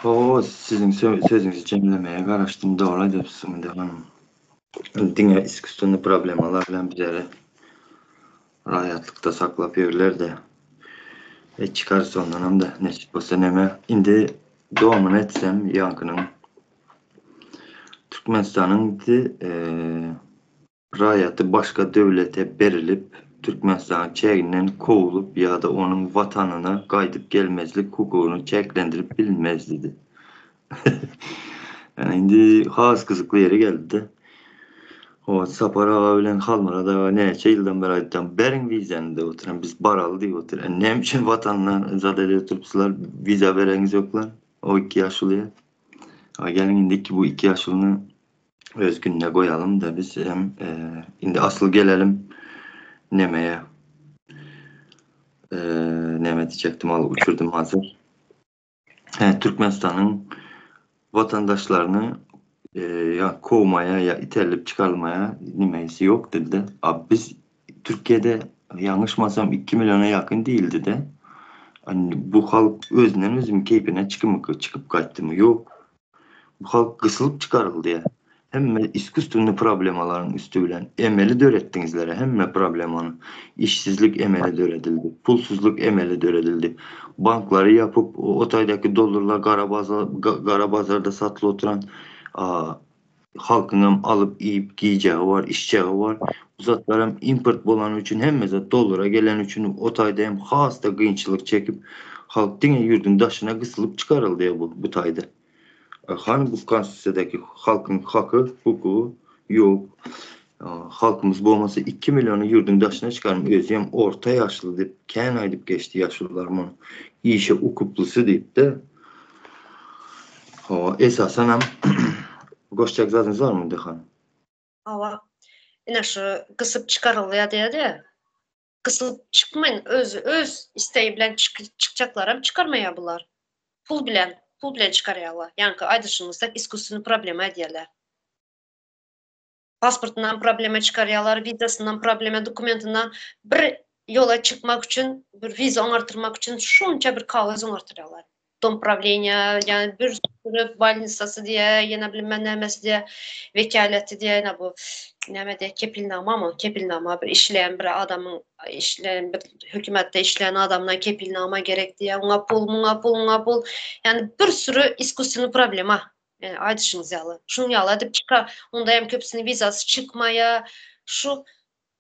Hawa, siziň sözüňizi jemlemäge garaşdym, dogry aýdypsyň Indi hanym. Diňe iskusstwennyý problemalar bilen bizleri raýatlykda saklap ýörler-de. E çykarys ondanam-da nesip bolsa neme. Indi dowamyny etsem ýaňkynyň Türkmenistanyň raýaty başga döwlete berilip, Türkmenistanyň çäginden kowulyp ýa-da onuň Watanyna gaýdyp gelmezlik hukugyny çäklendirip bilinmez diýdi. Ýani indi has gyzykly ýeri geldi-de. Hawa, Sapar aga bilen Halmyrat aga näçe ýyldan bäri aýtýan, beriň wizany diýip oturan, biz baraly diýip otyr. Näme üçin Watandan zat edip oturypsyzlar, wiza bereňiz ýoklar o iki ýaşulyýa. A geliň indi iki bu iki ýaşulyny öz gününe goýalym-da biz hem indi asyl gelelim nemeye. Neme diýjekdim al uçurdym hazir. He, Türkmenistanyň watandaşlaryny ýa kowmaýa ýa iterilip çykarylmaýa nimesi ýok dilde. A biz Türkiýede ýalňyşmasam 2 milliona ýakyn diýildi-de. Bu halk özünden özümi keýpine çykymyky, çykyp gaýtdymy? Ýok. Bu halk gysylyp çykaryldy ýa. Hemme iskusstwennyý problemalaryň üsti bilen emeli döretdiňizler hemme problemany. Işsizlik emeli döredildi. Pulsuzlyk emeli döredildi. Banklary ýapyp, o taýdaky dollarlar gara bazar gara bazarda satylyp oturan halkyňam alyp iýip giýjegi bar, içjegi bar. Bu zatlaram import bolany üçin hemme zat dollara geleni üçin o taýda hem has-da kynçylyk çekip halk diňe ýurduň daşyna gysylyp çykaryldy bu bu taýda. Hany bu konstitusiýadaky halkyň haky, hukugy ýok. Halkymyz bolmasa 2 milliony ýurduň daşyna çykarym özi hem orta ýaşly diýip kän aýdyp geçdi ýaşulular muny. Işe ukyplysy diýip-de. Hawa, esasanam goşjak zadyňyz barmy indi han? Hawa. Ine şu gysyp çykarylýar diýýär-de. Gysylyp çykmaýyn, özi öz isleýi bilen çykjaklaram çykarmaýar bular. Pul bilen, pul bilen çykarýarlar. Ýaňky aýdyşyňyzda iskusstwennyi problema edýärler. Pasportyndan problema çykarýarlar, wizasyndan problema, dokumentinden bir ýola çykmak üçin, bir wiza oňartyrmak üçin şunça bir kagyz oňartyrýarlar. Dom prawleniýa, ýa bir sürü bolnisasy diýe, ýene bilmem nämesi diýe, wekaleti diýe, ýene bu näme diýe, kepilnamamy, kepilnama bir işleýän bir adamyň işleýän bir hökümetde işleýän adamdan kepilnama gerek diýe, oňa pul, muňa pul, muňa pul. Ýani bir sürü iskusstwennyi problema. Ýani aýdyşyňyz ýaly. Şunuň ýaly edip çyka, onda hem köpüsiniň wizasy çykmaýar. Şu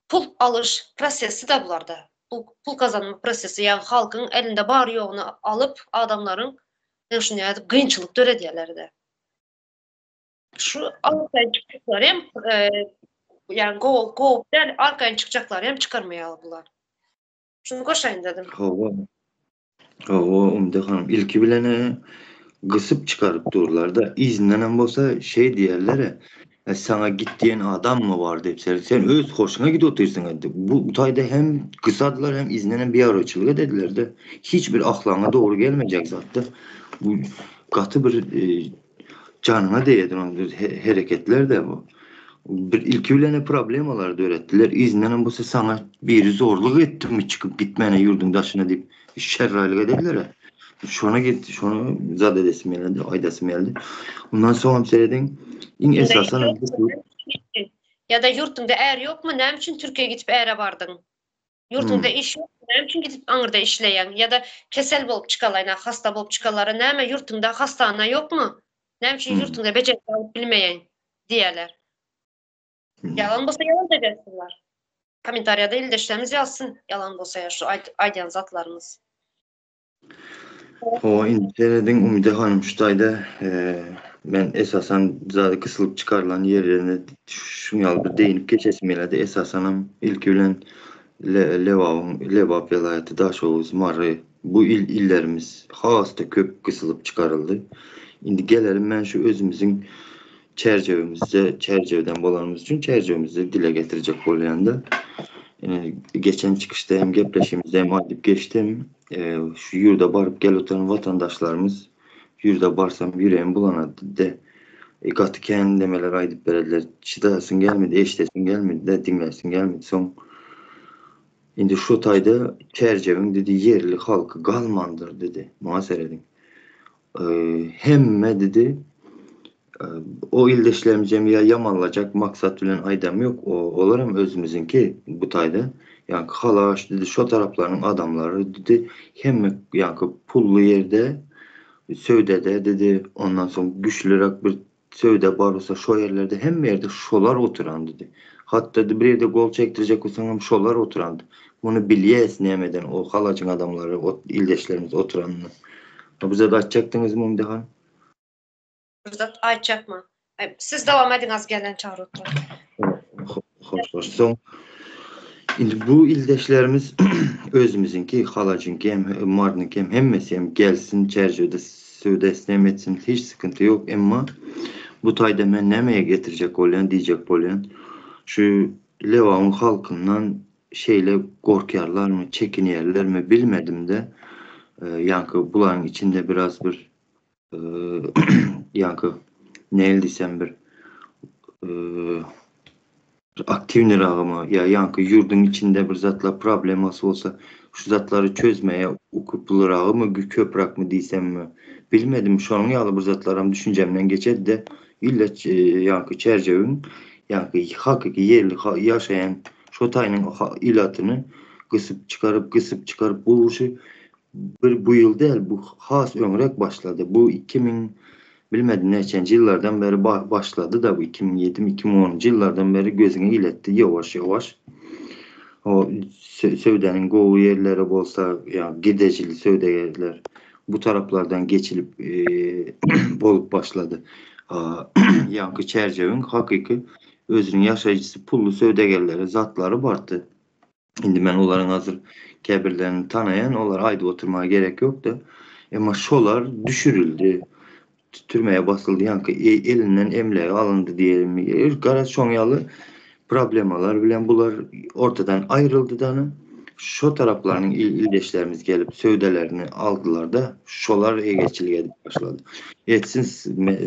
pul alyş prosesi-de bularda. Bu pul gazanma prosesi, ýagny halkyň elinde bar-ýoguny alyp, adamlaryň şuny ýaly kynçylyk döredýärler-de. Şu arkaýyn çykjaklary hem ýagny gowy gowy däl, arkaýyn çykjaklary hem çykarmaýar bular. Şuny goşaýyn dedim. Hawa. Hawa, Umyda hanym, ilki bilen-ä gysyp çykaryp durlar-da, yzyndanam bolsa şeý diýerler-ä, Saňa git diýen adammy bar diýip, sen sen öz hoşuňa gidip otyrsyň indi. Bu taýda hem gysadylar, hem yzyndanam biaroýçylyk edediler-de. Hiç bir ahlagyňa dogry gelmejek zat-da. Bu gaty bir janyňa degýän bir hereketler-de bu. Bir ilki bilen-ä problemalar döretdiler, yzyndanam bolsa saňa biri zorluk etdimi çykyp gitmäne ýurduň daşyna diýip şerraýlyk edediler-ä. Şona git, şony zat edesim geldi, aýdasym geldi. Ondan soňam serediň, iň esasanam bu Ýa-da ýurduňda är ýokmy, näme üçin Türkiýä gidip äre bardyň? Ýurduňda iş ýok, näme üçin gidip aňyrda işleýäň? Ýa-da kesel bolup çykalaýyn, hasta bolup çykalara näme ýurtuňda hastana ýokmy? Näme üçin ýurtuňda bejergi alyp bilmeýäň? diýýärler. Ýalan bolsa ýalan diýip ýazsynlar. Kommentariýada ildeşlerimiz ýazsyn, ýalan bolsa ýa şu aýdýan zatlarymyz. Hawa, indi serediň Umyda hanym şu taýda men esasan zady gysylyp çykarylan ýerlerine şuň ýaly bir değinip geçesim gelýärdi. Esasanam ilki bilen Lebabyň Lebap welaýaty, Daşoguz, Mary bu il illerimiz has-da köp gysylyp çykaryldy. Indi gelelim men şu özümiziň Çärjewimizde, Çärjewden bolanymyz üçin Çärjewimizde dile getirjek bolýan-da. Ine, geçen çykyşda hem gepleşigimizde hem aýdyp geçdim. Şu ýurda baryp gelip oturan watandaşlarymyz ýurda barsam ýüregim bulanady-de. Gaty kän nemeler aýdyp berediler. Çydasyň gelmedi, eşidesiň gelmedi-de, diňläsiň gelmedi. Soň indi şu taýda Çärjewiň dedi ýerli halky galmandyr dedi. Muňa serediň. Hemme dedi O ildeşlerimizem ýa ýamanlajak maksat bilen aýdam ýok, olaram özümiziňki bu taýda. Ýaňky Halaç dedi, şo taraplaryň adamlary dedi, hemme ýaňky pully ýerde söwdede dedi, ondan soň güçlüräk bir söwde bar bolsa şo ýerlerde hemme ýerde şolar oturan dedi. Hatda bir ýerde gol çekdirjek bolsaňam şolar oturandy. Muny bilýäs nämeden o Halajyň adamlary, o ildeşlerimiz oturanyny. Bize-de aýtjakdyňyzmy Umyda han? Bir zat aýtjakmy? Siz dowam ediň az gelen çagry oturan. Hoş hoş. Soň indi bu ildeşlerimiz özümiziňki, Halajyňky hem, Marynyňky hem hemmesi hem gelsin, Çärjewde söwdasini hem etsin, hiç sykynty ýok. Emma bu taýda men nämeye getirjek bolýan, diýjek bolýan, şu Lebabyň halkyndan şeýle gorkýarlarmy, çekinýärlermi bilmedim-de, ýaňky bularyň içinde biraz bir ýaňky nähili diýsem bir aktiwnyragymy ýa ýaňky ýurduň içinde bir zatlar problemasy bolsa şu zatlary çözmäge ukyplyragymy köpräkmi diýsemmi bilmedim şonuň ýaly bir zatlaram düşünjemden geçedi-de ille ýaňky Çärjewiň ýaňky hakyky ýerli ýaşaýan şo taýynyň ilatyny gysyp çykaryp gysyp çykaryp bu şu Bir bu ýyl däl, bu has öňräk başlady. Bu 2000 bilmedim näçenji ýyllardan bäri başlady-da bu 2007-mi, 2010-njy ýyllardan bäri gözüňe iletdi ýuwaş-ýuwaş. O söwdäniň gowy ýerleri bolsa, ýa gidejili söwdagärler bu taraplardan geçilip bolup başlady. Ýaňky Çärjewiň hakyky özüniň ýaşaýjysy pully söwdagärleri zatlary bardy. Indi men olaryň hazir käbirlerini tanaýan, olary aýdyp oturmaga gerek ýok-da. Emma şolar düşürildi, türmeye basyldy, ýaňky elinden emlägi alyndy diýelimmi, garaz şoň ýaly problemalar bilen bular ortadan aýryldy-da, şo taraplaryň ildeşlerimiz gelip söwdelerini aldylar-da, şolar egeçilik edip başlady. Etsin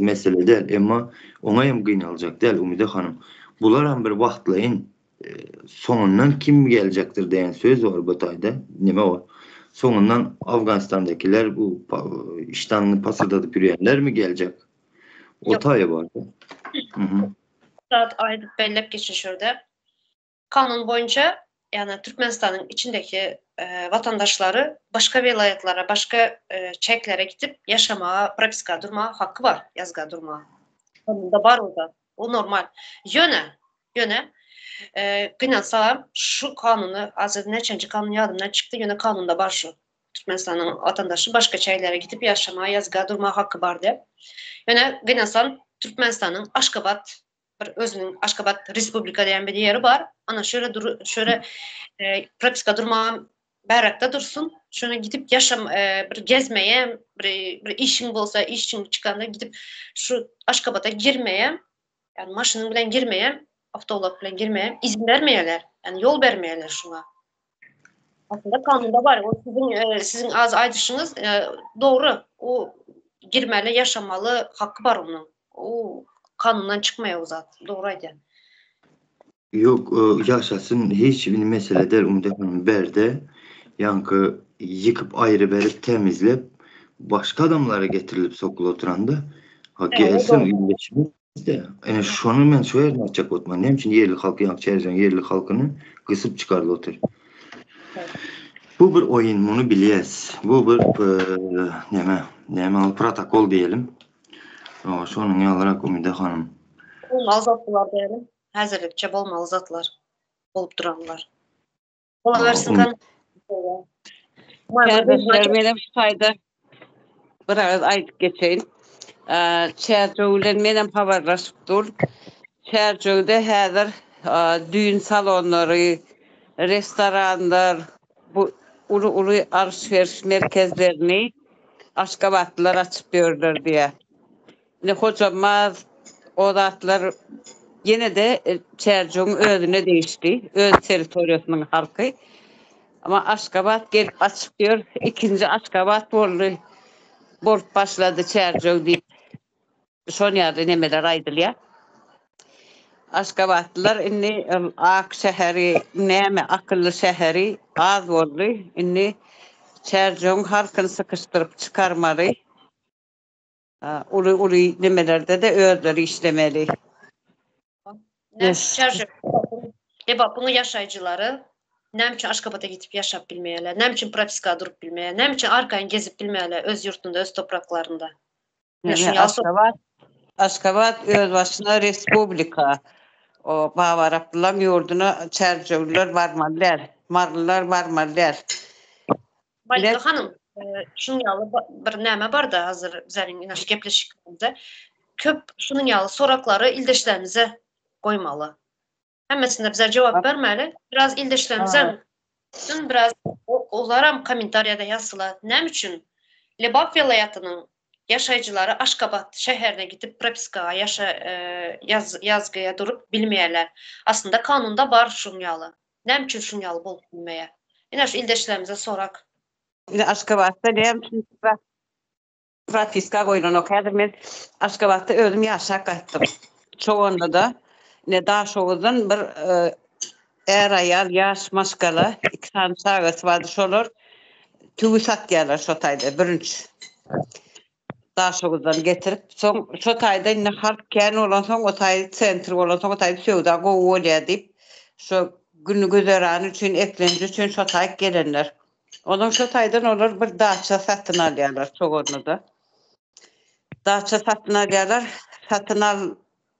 mesele däl, emma oňa hem gynaljak däl Umyda hanym. Bularam bir wagtlaýyn Soňundan kim geljekdir diýen söz bar bu taýda. Nime bar? Soňundan Afganistandakiler bu işdanyny pasyrdadyp ýörýänlermi geljek? O taýy bar. Mhm. Zat aýdyp belläp geçin şurada. Kanun boýunça, ýagny Türkmenistanyň içindeki watandaşlary başga welaýatlara, başga çäklere gidip ýaşamaga, propiska durmaga haky bar, ýazga durmaga. Kanunda bar o zat. O normal. Ýöne, ýöne. Gynansagam şu kanuny hazir näçenji kanun ýadymdan çykdy ýöne kanunda bar şu. Türkmenistanyň watandaşy başga çäklere gidip ýaşama, ýazga durma haky bar diýip. Ýöne gynansam Türkmenistanyň Aşgabat bir özüniň Aşgabat respublika diýen bir ýeri bar. Ana şöyle dur şöyle propiska durma bärakda dursun. Şöne gidip ýaşam bir gezmeye, bir bir işiň bolsa işiň çykanda gidip şu Aşgabata girmeye, ýani maşynyň bilen girmeye, awtoulag bilen girmeye izin bermeýärler. Ýani ýol bermeýärler şuňa. Aslynda kanunda bar. O siziň e, siziň az aýdyşyňyz e, dogry. O girmeli, ýaşamaly haky bar onuň. O kanundan çykmaýar o zat. Dogry aýdýan. Ýok, ýaşasyn hiç bir mesele däl Umyda hanym bärde ýaňky ýykyp aýry berip tämizlep başga adamlara getirilip sokulyp oturanda ha gelsin illeşimiz de ene şony men şu ýerde aýtjak bolupman näme üçin ýerli halky ýaňky çärjeň ýerli halkyny gysyp çykardy otyr. Bu bir oýun muny bilýäs bu bir näme näme ol protokol diýelim şonuň ýalyrak Umyda hanym. Bolmaly zatlar diýelim. Häzirlikçe bolmaly zatlar bolup duranlar. Bolawersin kan. Kärdeşler menem şu taýda bir agyz aýdyp geçeýin. Çärjew bilen menem habarlaşyp dur. Çärjewde häzir düýn salonlary, restoranlar, bu uly-uly alyş-beriş merkezlerini aşgabatlylar açyp ýörler diýýär. Indi Hojambaz o zatlar ýene-de Çärjewiň özüne degişli, öz territoriýasynyň halky. Amma Aşgabat gelip açyp ýör, ikinji Aşgabat boldy, bolup başlady Çärjew diýip, şon ýaly nemeler aýdylýar. Aşgabatlylar indi ak şäheri, näme akylly şäheri az boldy. Indi Çärjewiň halkyny sykyşdyryp çykarmaly. Uly-uly nemelerde-de özleri işlemeli. Lebabyň ýaşaýjylary näme üçin Aşgabada gidip ýaşap bilmeýärler? Näme üçin propiska durup bilmeýär? Näme üçin arkaýyn gezip bilmeýärler öz ýurtunda, öz topraklarynda? Aşgabat, Aşgabat özbaşyna respublika. O Babaraplylaryň ýurduna çärjewliler barmaly däl, marylylar barmaly däl. Malika hanym, şunuň ýaly bir näme barda hazir bizleriň ine şu gepleşikimizde köp şunuň ýaly soraklary ildeşlerimize goýmaly. Hemmesine bize jogap bermeli. Biraz ildeşlerimize hem biraz olaram kommentariýada ýazsylar. Näme üçin Lebap welaýatynyň ýaşaýjylary Aşgabat şäherine gidip propiskaga ýaşa ýazgyýa durup bilmeýärler? Aslynda kanunda bar şunuň ýaly. Näme üçin şuň ýaly bolup bilmeýär? Ine şu ildeşlerimize sorak. Ine Aşgabatda näme üçin propiska goýlanok? Häzir men Aşgabatda özüm ýaşap gaýtdym. Çoganda-da ine Daşoguzdan bir är-aýal ýaş maşgala iki sany çagasy bardy şolar tüwi satýarlar şo taýda bürünç. Daşoguzdan getirip, soň şo taýda indi halk kän bolansoň, o taý sentr bolansoň, o taýda söwda gowy bolýar diýip, şo güni-güzerany üçin, eklenji üçin şo taýyk gelenler. Onsoň şo taýdan olar bir daça satyn alýarlar Çoganlyda. Daça satyn alýarlar. Satyn al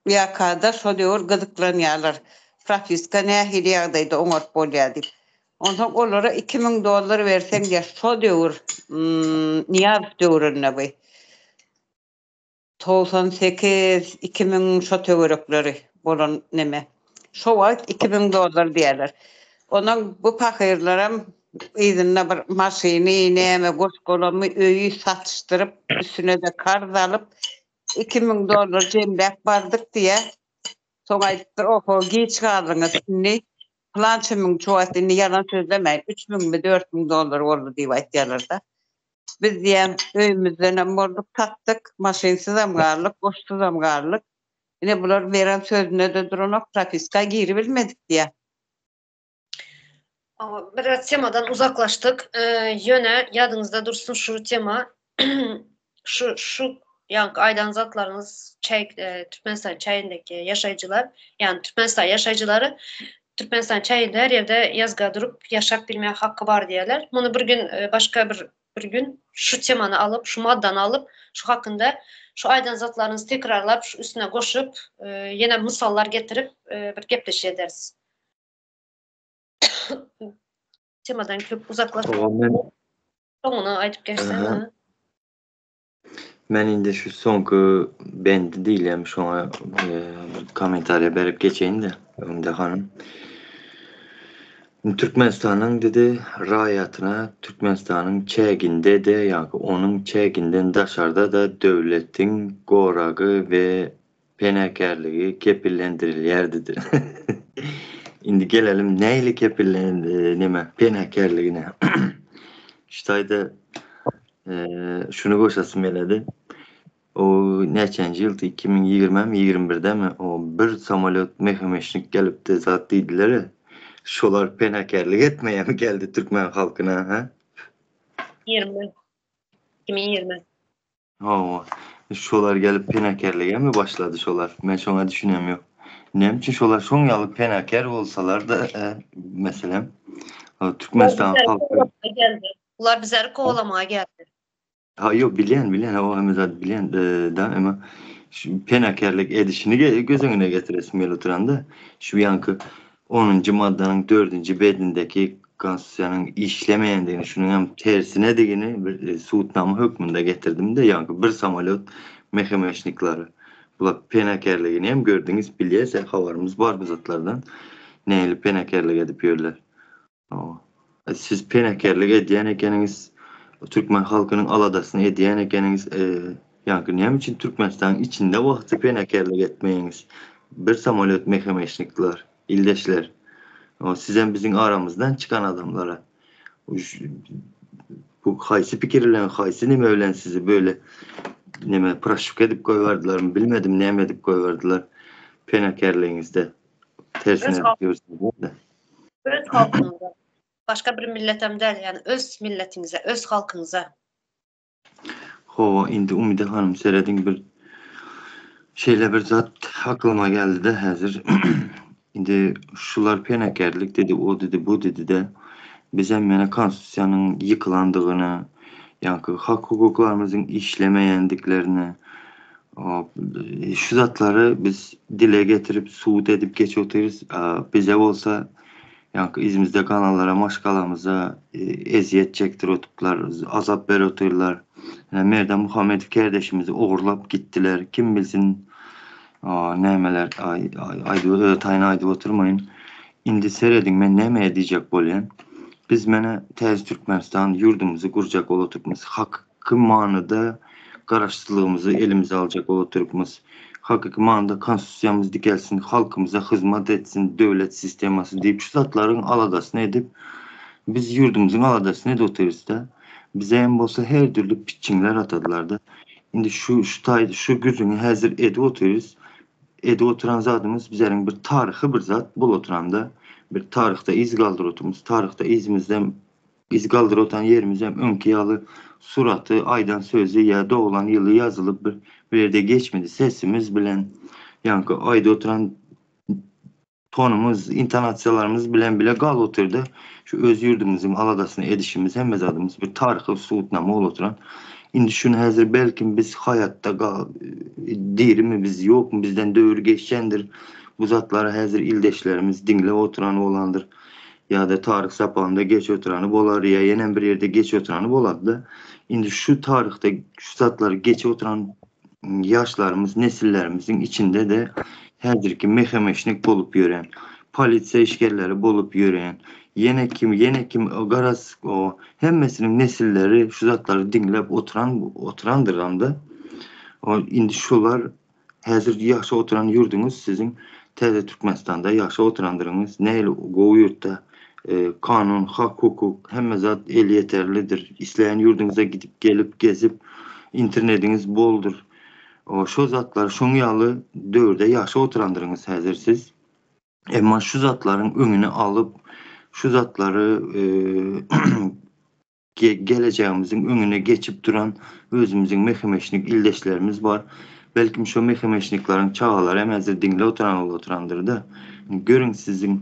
Ýa-da şo döwür gyzyklanýarlar, propiska nähili ýagdaýda oňaryp bolýar diýip. Onsoň olara 2000 dollar berseň diýýär, şo döwür, Nyýazow döwründe bu. 98, 2000 şo töwerekleri bolan neme. Şo wagt 2000 dollar diýýärler. Ondan bu pahyrlaram yzynda bir maşyny, näme, goş-golamy, öýi satyşdyryp, üstüne-de karz alyp, 2000 dollar jemläp bardyk diýýä. Soň aýdypdyr, oho, giç galdyňyz, indi pylança müň, şu wagt indi ýalan sözlemäýin, üç müňmi, 4000 dollar boldy diýip aýtýarlar-da. Biz diýýän, öýümizdenem bolduk, satdyk, maşynsyzam galdyk, goşsuzam galdyk. Ine bular beren sözünde-de duranok, propiska giribilmedik diýýä. Biraz temadan uzaklaşdyk. Ýöne ýadyňyzda dursun şu tema şu şu ýaňky aýdan zatlaryňyz çäk Türkmenistan çägindäki ýaşaýjylar, ýagny Türkmenistan ýaşaýjylary Türkmenistan çäginde her ýerde ýazga durup ýaşap bilmäge haky bar diýýärler. Muny bir gün başga bir bir gün şu temany alyp, şu maddany alyp, şu hakynda şu aýdan zatlaryňyzy tekrarlap, şu üstüne goşup, ýene mysallar getirip bir gepleşik ederis. Temadan köp uzaklaşma. Soňuny aýdyp geçseň. Men indi şu soňky bendi diýilýärmi şoňa bir kommentariýa berip geçeýin-de, Öňde hanym. Türkmenistanyň dedi raýatyna Türkmenistanyň çäginde-de ýa-da onuň çäginden daşarda-da döwletiň goragy we penakärligi kepillendirilýär dedi. Indi gelelim nähili kepillen neme penakärligine. Şu taýda şuny goşasym geledi. O näçenji ýyldy 2020 mi 21-demi o bir samolýot mehemeşnik gelipdi zat diýdiler. Şolar penakärlik etmeýärmi geldi türkmen halkyna ha? 20 2020. Hawa. Şolar gelip penakerlige mi başlady şolar? Men şoňa düşünem ýok. Näme üçin şolar şoň ýaly penaker bolsalar-da, meselem, Türkmenistan halky geldi. Bular bizleri kowalamaga geldi. Ha ýok bilýän bilýän o hemme zat bilýän da emma şu penakerlik edişini göz öňüne getiresim gelip oturanda şu ýanky onunjy maddanyň dördünji bendindeki konstitusiýanyň işlemeýändigini, şunuň hem tersinedigini bir subutnama hökmünde getirdim-de, ýaňky bir samolýot mehemeşniklary. Bular penakerligini hem gördüňiz, bilýäs, habarymyz bar bu zatlardan. Nähili penakerlik edip ýörler. Hawa. Siz penakerlik edýän ekeniňiz, türkmen halkynyň aladasyny edýän ekeniňiz, ýaňky näme üçin Türkmenistanyň içinde wagty penakerlik etmeýäňiz? Bir samolýot mehemeşnikler. Ildeşler, sizem biziň aramyzdan çykan adamlara bu haýsy pikir bilen, haýsy neme bilen sizi böyle neme proşivka edip goýberdilermi bilmedim, näme edip goýberdiler penakerligiňizde tersine edip ýörsüňiz. Öz halkyňyza, başga bir milletem däl, ýani öz milletiňize, öz halkyňyza. Hawa, indi Umyda hanym serediň bir şeýle bir zat aklyma geldi-de häzir. Indi şular penakerlik dedi, o dedi, bu dedi-de. Bizem ýene konstitusiýanyň ýykylandygyny, ýaňky hak-hukuklarymyzyň işlemeýändiklerini, şu zatlary biz dile getirip, subut edip geçip otyrys. Bize bolsa Ýaňky yzymyzda galanlara, maşgalamyza ezýet çekdirip otupdylar, azap berip otyrlar. Ine, Merdan Muhammedow kärdeşimizi ogurlap gitdiler. Kim bilsin, nämeler, aýdyp, öz taýyny aýdyp oturmaýyn. Indi serediň, men näme diýjek bolýan. Biz mene täze Türkmenistan ýurdumyzy gurjak bolup otyrmyz. Hakyky manyda garaşsyzlygymyzy elimize aljak bolup otyrmyz. Hakyky manyda konstitusiýamyz dikelsin, halkymyza hyzmat etsin döwlet sistemasy diýip şu zatlaryň aladasyny edip biz ýurdumyzyň aladasyny edip otyrysda. Bize hem bolsa her dürli pitjiňler atadylarda. Indi şu şu taýda şu gürrüňi häzir edip otyrys. Edip oturan zadymyz bizleriň bir taryhy bir zat bolup oturanda bir taryhda yz galdyryp otyrmyz. Taryhda yzymyzda Biz galdyryp otan ýerimizem öňki ýaly suraty, aýdan sözi ýa doglan ýyly ýazylyp bir bir ýerde geçmedi. Sesimiz bilen, ýaňky aýdyp oturan tonumyz, intonasiýalarymyz bilen bile galyp otyrdy. Şu öz ýurdumyzyň aladasyny edişimiz, hemme zadymyz bir taryhy subutnama bolup oturan. Indi şuny häzir belkim biz haýatda gal dirimi biz ýokmy bizden döwür geçendir. Bu zatlary häzir ildeşlerimiz diňläp oturan bolandyr. Ýa-da taryh sapagynda geç oturany bolar, ýa ýenem bir ýerde geç oturany bolady-da. Indi şu taryhda şu zatlary geçip oturan ýaşlarymyz, nesillerimiziň içinde-de häzirki mehemeşnik bolup ýören, polisiýa işgärleri bolup ýören, ýene kim, ýene kim, garaz, o hemmesiniň nesilleri şu zatlary diňläp oturan oturandyr-da. O indi şular Häzir ýaşap oturan ýurduňyz siziň täze Türkmenistanda ýaşap oturandyryňyz nähili gowy ýurtda kanun hak hukuk hemme zat elýeterlidir isleýän ýurduňyza gidip gelip gezip internediňiz boldur şo zatlar şoň ýaly döwürde ýaşap oturandyryňyz häzir siz emma şu zatlaryň öňüni alyp şu zatlary Gelejegimiziň öňüne geçip duran özümiziň mehemeşnik ildeşlerimiz bar. Belkim şo mehemeşnikleriň çagalary hem häzir diňläp oturan bolup oturandyr-da. Görüň siziň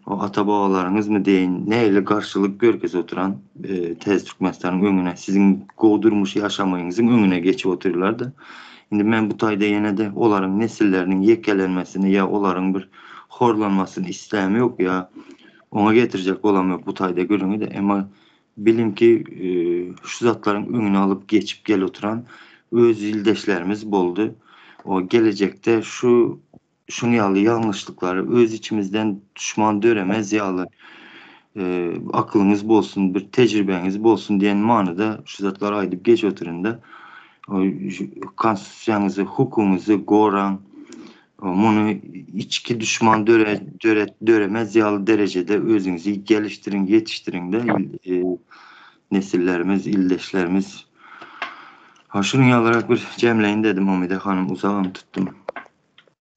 o ata-babalaryňyzmy deýin nähili garşylyk görkezip oturan täze Türkmenistanyň öňüne siziň gowy durmuş ýaşamagyňyzyň öňüne geçip otyrlar-da. Indi men bu taýda ýene-de olaryň nesilleriniň ýekelenmesini ýa olaryň bir horlanmasyny isläm ýok ýa. Oňa getirjek bolamok bu taýda gürrüňi-de, emma biliň ki, şu zatlaryň öňüni alyp geçip gel oturan öz ildeşlerimiz boldy. O gelejekde şu şuň ýaly ýalňyşlyklary öz içimizden duşman döremez ýaly aklyňyz bolsun, bir tejribäňiz bolsun diýen manyda şu zatlary aýdyp geç otyryn-da. Konstitusiýaňyzy, hukugyňyzy goraň. Muny içki duşman döre, döre, döremez ýaly derejede özüňizi gelişdiriň, ýetişdiriň-de nesillerimiz, ildeşlerimiz. Ha, şunuň ýalyrak bir jemleýin dedim, Umyda hanym, uzagam tutdum.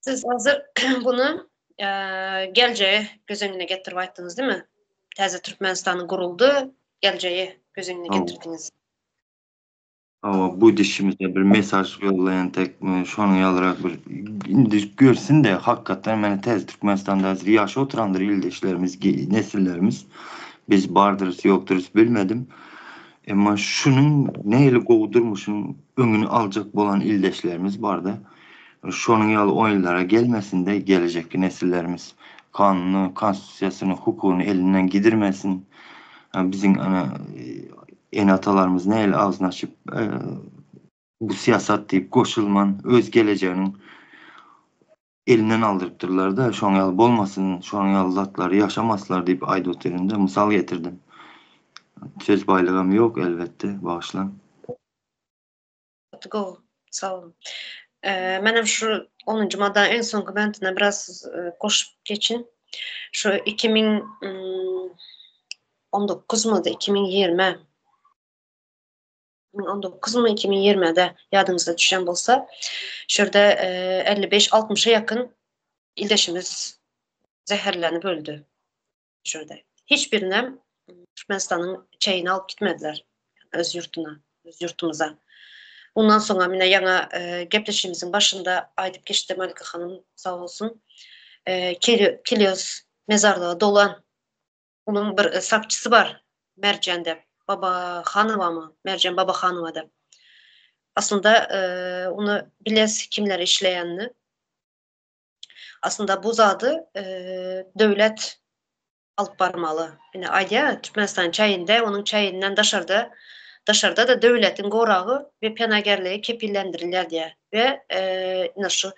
Siz hazir buny geljegi göz öňüne getirip aýtdyňyz, demi? Täze Türkmenistan guruldy, geljegi göz öňüne getirdiňiz. Hawa, bu dişimize bir mesaj ýollaýan tek şonuň ýalyrak bir indi görsün-de, hakykatdan meni täze Türkmenistanda häzir ýaşap oturandyr ildeşlerimiz, nesillerimiz. Biz bardyrys, ýokdurys bilmedim. Emma şunuň nähili gowy durmuşyň öňüni aljak bolan ildeşlerimiz barda. Şonuň ýaly oýunlara gelmesin-de gelejekki nesillerimiz. Kanuny, konstitusiýasyny, hukugyny elinden gidirmesin. Biziň ana ene-atalarymyz nähili agzyny açyp bu syýasat diýip goşulman öz gelejeginiň elinden aldyrypdyrlar-da, şoň ýaly bolmasyn, şonuň ýaly zatlary ýaşamaslar diýip aýdyp otyryn-da, mysal getirdim. Söz baýlygam ýok elbetde, bagyşlaň. Gaty gowy. Sag boluň. Menem şu onunjy maddanyň iň soňky bentine biraz goşup geçin. Şu 2019 mıydy, 2020 2019 mu 2020-de ýadyňyza düşen bolsa, şu ýerde 55-60-a ýakyn ildeşimiz zäherlenip öldi. Şu ýerde. Hiç birinem Türkmenistanyň çägine alyp gitmediler. Öz ýurtuna, öz ýurtumyza. Ondan soňra mine ýaňa gepleşigimiziň başynda aýdyp geçdi Malika hanym, sag bolsun. Kelios mezarlyga dolan Onuň bir sakçysy bar, Merjen dep. Babahanowamy? Merjen Babahanowa dep. Aslynda ony biles kimler işleýänini. Aslynda bu zady döwlet alyp barmaly. Ine aýdýar, Türkmenistan çäginde, onuň çäginden daşarda, daşarda-da döwletiň goragy we penagärligi kepillendirilýär diýýär. We ine şu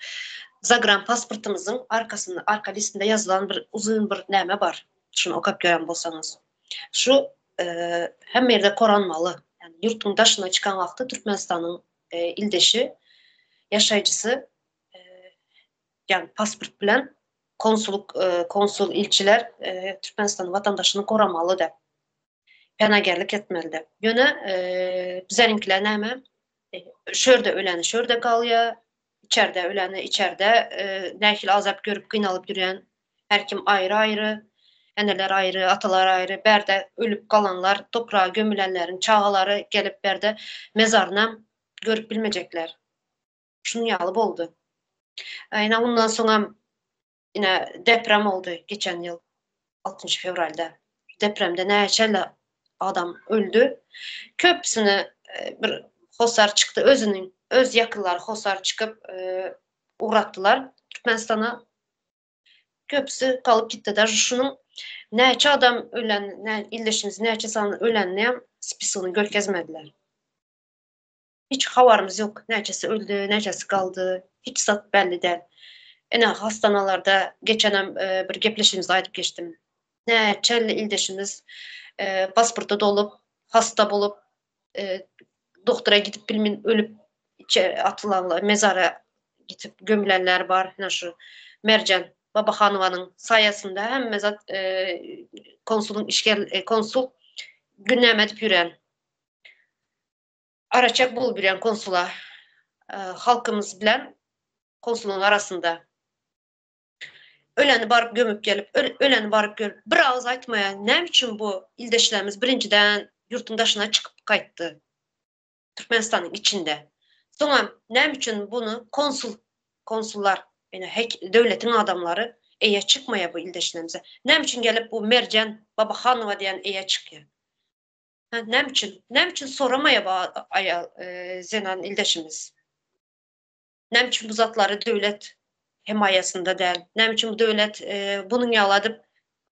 zagran pasportymyzyň arkasynda, arka listinde ýazylan bir uzyn bir näme bar. Şuny okap gören bolsaňyz. Şu hemme ýerde koranmaly. Ýagny ýurtuň daşyna çykan wagty Türkmenistanyň ildeşi, ýaşaýjysy ýagny pasport bilen konsullyk, konsul, ilçiler Türkmenistanyň watandaşyny goramaly däp. Penagerlik etmeli däp. Ýöne bizeriňkiler näme? Şu ýerde öleni şu ýerde galýar, içerde öleni içerde nähili azap görüp gynalyp ýörýän her kim aýry-aýry, eneler aýry, atalar aýry, bärde ölüp galanlar, topraga gömülenleriň çagalary gelip bärde mezarynam görüp bilmejekler. Şunuň ýaly boldy. Ine ondan soňam ine deprem boldy geçen ýyl 6 fewralda. Depremde näçe adam öldi. Köpüsini e, bir hosar çykdy özüniň öz ýakynlary hosar çykyp e, ugratdylar Türkmenistana. Köpüsi galyp gitdi. Daže şunuň näçe adam ölen, nä, ildeşimiz näçe sany ölenini hem spisogyny görkezmediler. Hiç habarymyz ýok. Näçesi öldi, näçesi galdy. Hiç zat belli däl. Ine hastanalarda geçenem e, bir gepleşigimizde aýdyp geçdim. Näçe ildeşimiz e, pasporta dolup, hasta bolup, e, doktora gidip bilmin ölüp içe atylanlar, mezara gidip gömülenler bar. Ine şu Merjen Babahanowanyň saýasynda hemme zat e, konsulyň işgär e, konsul günnäme edip ýören. Araçak bolup ýören konsula e, halkymyz bilen konsulyň arasynda. Öleni baryp gömüp gelip, öleni baryp görüp, bir agyz aýtmaýar. Näme üçin bu ildeşlerimiz birinjiden ýurtuň daşyna çykyp gaýtdy? Türkmenistanyň içinde. Soňam näme üçin bunu konsul, konsullar, ýani hek döwletiň adamlary eýe çykmaýar bu ildeşlerimize? Näme üçin gelip bu Merjen Babahanowa diýen eýe çykýar? Ha, näme üçin? Näme üçin soramaýar bu aýal, e, zenan ildeşimiz? Näme üçin bu zatlary döwlet hemaýasynda däl? Näme üçin bu döwlet e, bunuň ýaly edip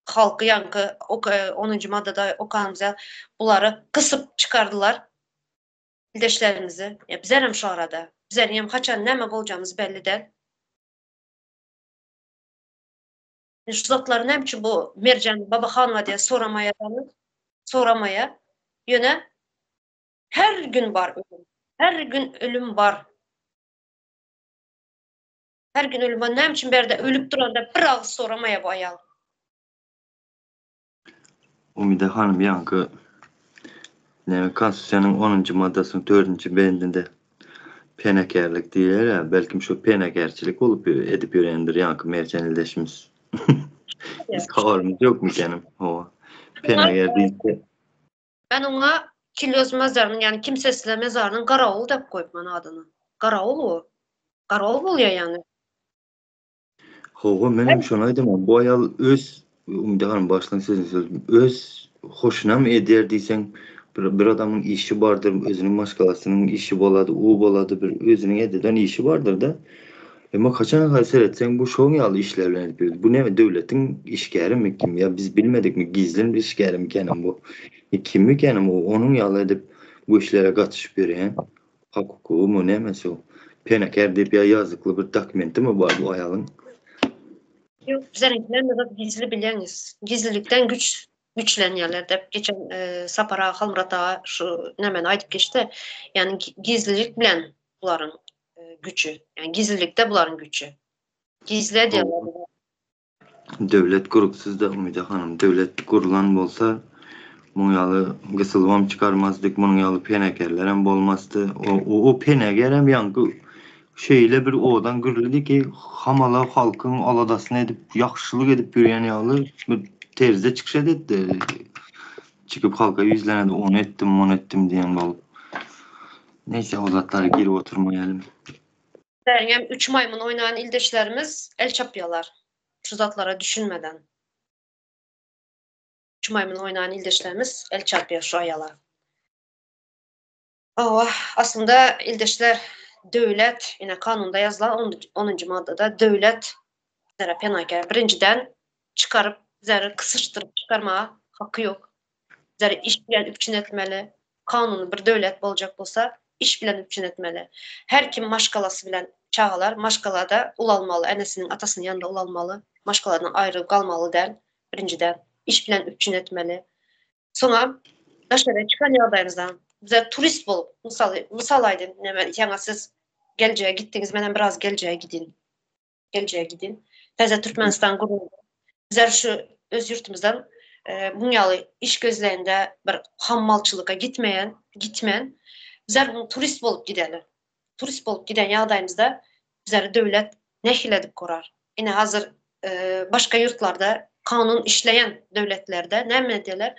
Halky ýaňky onunjy maddada okanymyz bulary gysyp çykardylar ildeşlerimizi. Ýa bizerem şu arada. Bizeriňem haçan näme boljagymyz belli däl. Şu zatlary näme üçin bu Merjen Babahanowa diýen soramaýa soramaýa. Ýöne her gün bar ölüm. Her gün ölüm bar. Her gün ölüm bar. Näme üçin bärde ölüp duranda bir agyz soramaýa bu aýal. Umyda hanym ýaňky näme konstitusiýanyň onunjy maddasynyň dördünji bendinde penakärlik diýilýär-ä, belkim şo penakärçilik bolup edip ýörendir ýaňky Merjen ildeşimiz. Biz habarymyz ýokmy ekenim? Hawa. Penakär diýse. Men oňa Kilýoz mazarynyň, ýagny kimsesizler mezarynyň garawuly dep goýupman adyny. Garawul o. Garawul bolýar ýagny. Hawa, menem şony aýdamok. Bu aýal öz, Umyda hanym bagyşlaň sözüňizi böldüm. Öz hoşunam edýär diýseň, bir bir adamyň işi bardyr, özüniň maşgalasynyň işi bolady, u bolady, bir özüniň ededen işi bardyr-da. Emma haçan seretseň bu şoň ýaly işler bilen edip ýör. Bu näme döwletiň işgärimi kim ýa biz bilmedikmi gizlin bir işgärimikänem bu. Kimmikänem o onuň ýaly edip bu işlere gatyşyp ýörýän. Hak hukugymy nämesi o. Penakär diýip ýa ýazykly bir dokumentimi bar bu aýalyň. Ýok bizleriňkiler zat gizli bilýäňiz. Gizlilikden güç güçlenýärler dep geçen Sapar aga Halmyrat aga şu nämeni aýdyp geçdi. Ýagny gizlilik bilen bularyň güçi. Ýagny gizlilikde bularyň güçi. Gizli edýärler. Döwlet gurupsyzda Umyda hanym. Döwlet gurulan bolsa muň ýaly gysylybam çykarmazdyk, munuň ýaly penekerlerem bolmazdy. O o penegerem ýaňky şeýle bir owadan gürledi ki, hamala halkyň aladasyny edip, ýagşylyk edip ýörýän ýaly bir terzde çykyş edetdi. Çykyp halka ýüzlenedi, ony etdim, muny etdim diýen bolup. Neýse o zatlara girip oturmaýalym. Hem üç maýmyn oýnan ildeşlerimiz el çapýarlar. Şu zatlara düşünmeden. Üç maýmyn oýnan ildeşlerimiz el çarpýar şu aýala. Hawa, aslynda ildeşler döwlet, ine kanunda ýazylan onunjy maddada döwlet bizlere penakär. Birinjiden çykaryp bizleri kysyşdyryp çykarmaga haky ýok. Bizleri iş bilen üpjün etmeli. Kanuny bir döwlet boljak bolsa iş bilen üpjün etmeli. Her kim maşgalasy bilen çagalar maşgalada ulalmaly, enesiniň atasynyň ýanynda ulalmaly, maşgaladan aýrylyp galmaly däl. Birinjiden iş bilen üpjün etmeli. Soňam daşary çykan ýagdaýyňyzda bize turist bolup, mysal mysal aýdyn, näme ýaňa siz geljege gitdiňiz, menem biraz geljege gidin. Geljege gidin. Täze Türkmenistan guruldy. Bizler şu öz ýurtumyzdan muň ýaly iş gözleýende bir hammalçylyga gitmeýän, gitmän, bizler muň turist bolup gideli. Turist bolup giden ýagdaýymyzda bizleri döwlet nähili edip gorar? Ine hazir başga ýurtlarda kanun işleýän döwletlerde näme edýärler?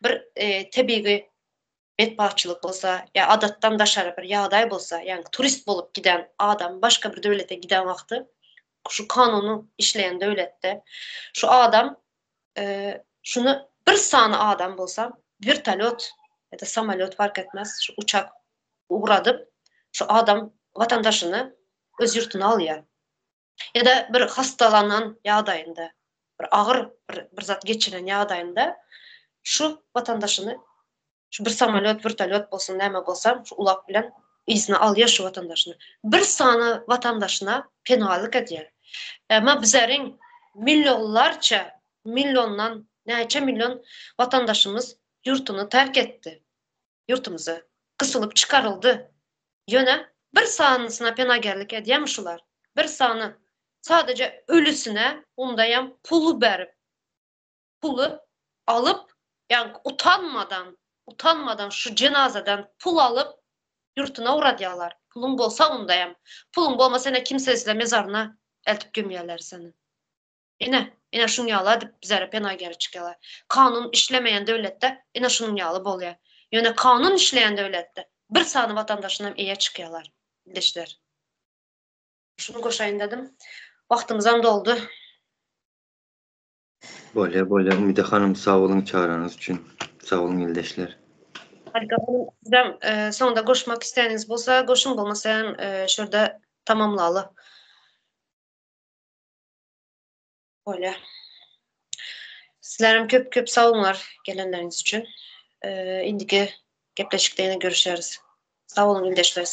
Bir tebigy betbagtçylyk bolsa ýa adatdan daşary bir ýagdaý bolsa, ýagny turist bolup giden adam başga bir döwlete giden wagty şu kanuny işleýän döwletde şu adam şuny bir sany adam bolsa wertolýot ýa-da samolýot fark etmez şu uçak ugradyp şu adam watandaşyny öz ýurtuna alýar. Ýa-da bir hastalanan ýagdaýynda, bir agyr bir bir zat geçiren ýagdaýynda şu watandaşyny şu bir samolýot, wertolýot bolsun, näme bolsa, şu ulag bilen yzyna alýar şu watandaşyny. Bir sany watandaşyna penalyk edýär. Emma bizleriň millionlarça, milliondan näçe million watandaşymyz ýurtuny terk etdi. Ýurtumyzy gysylyp çykaryldy. Ýöne bir sanysyna penagerlik edýämi şular? Bir sany sadaja ölüsine undaýam puly berip, puly alyp, ýagny utanmadan, utanmadan şu jenazadan pul alyp ýurtuna ugradýarlar. Puluň bolsa undaýam, puluň bolmasa ine kimsesizler mezaryna eltip gömýärler seni. Ine, ine şuň ýaly edip bizlere penager çykýarlar. Kanun işlemeýän döwletde ine şunuň ýaly bolýar. Ýöne kanun işleýän döwletde bir sany watandaşynam eýe çykýarlar, ildeşler. Şuny goşaýyn dedim. Wagtymyzam doldy. Bolýa bolýa Umyda hanym sag boluň çagyranyňyz üçin. Sag boluň ildeşler. Harika hanym sizem soňda goşmak isleýäniňiz bolsa goşuň bolmasa hem şurada tamamlaly. Bolýa. Sizlerem köp köp sag boluňlar gelenleriňiz üçin. Indiki gepleşikde ýene görüşeris. Sag boluň ildeşler.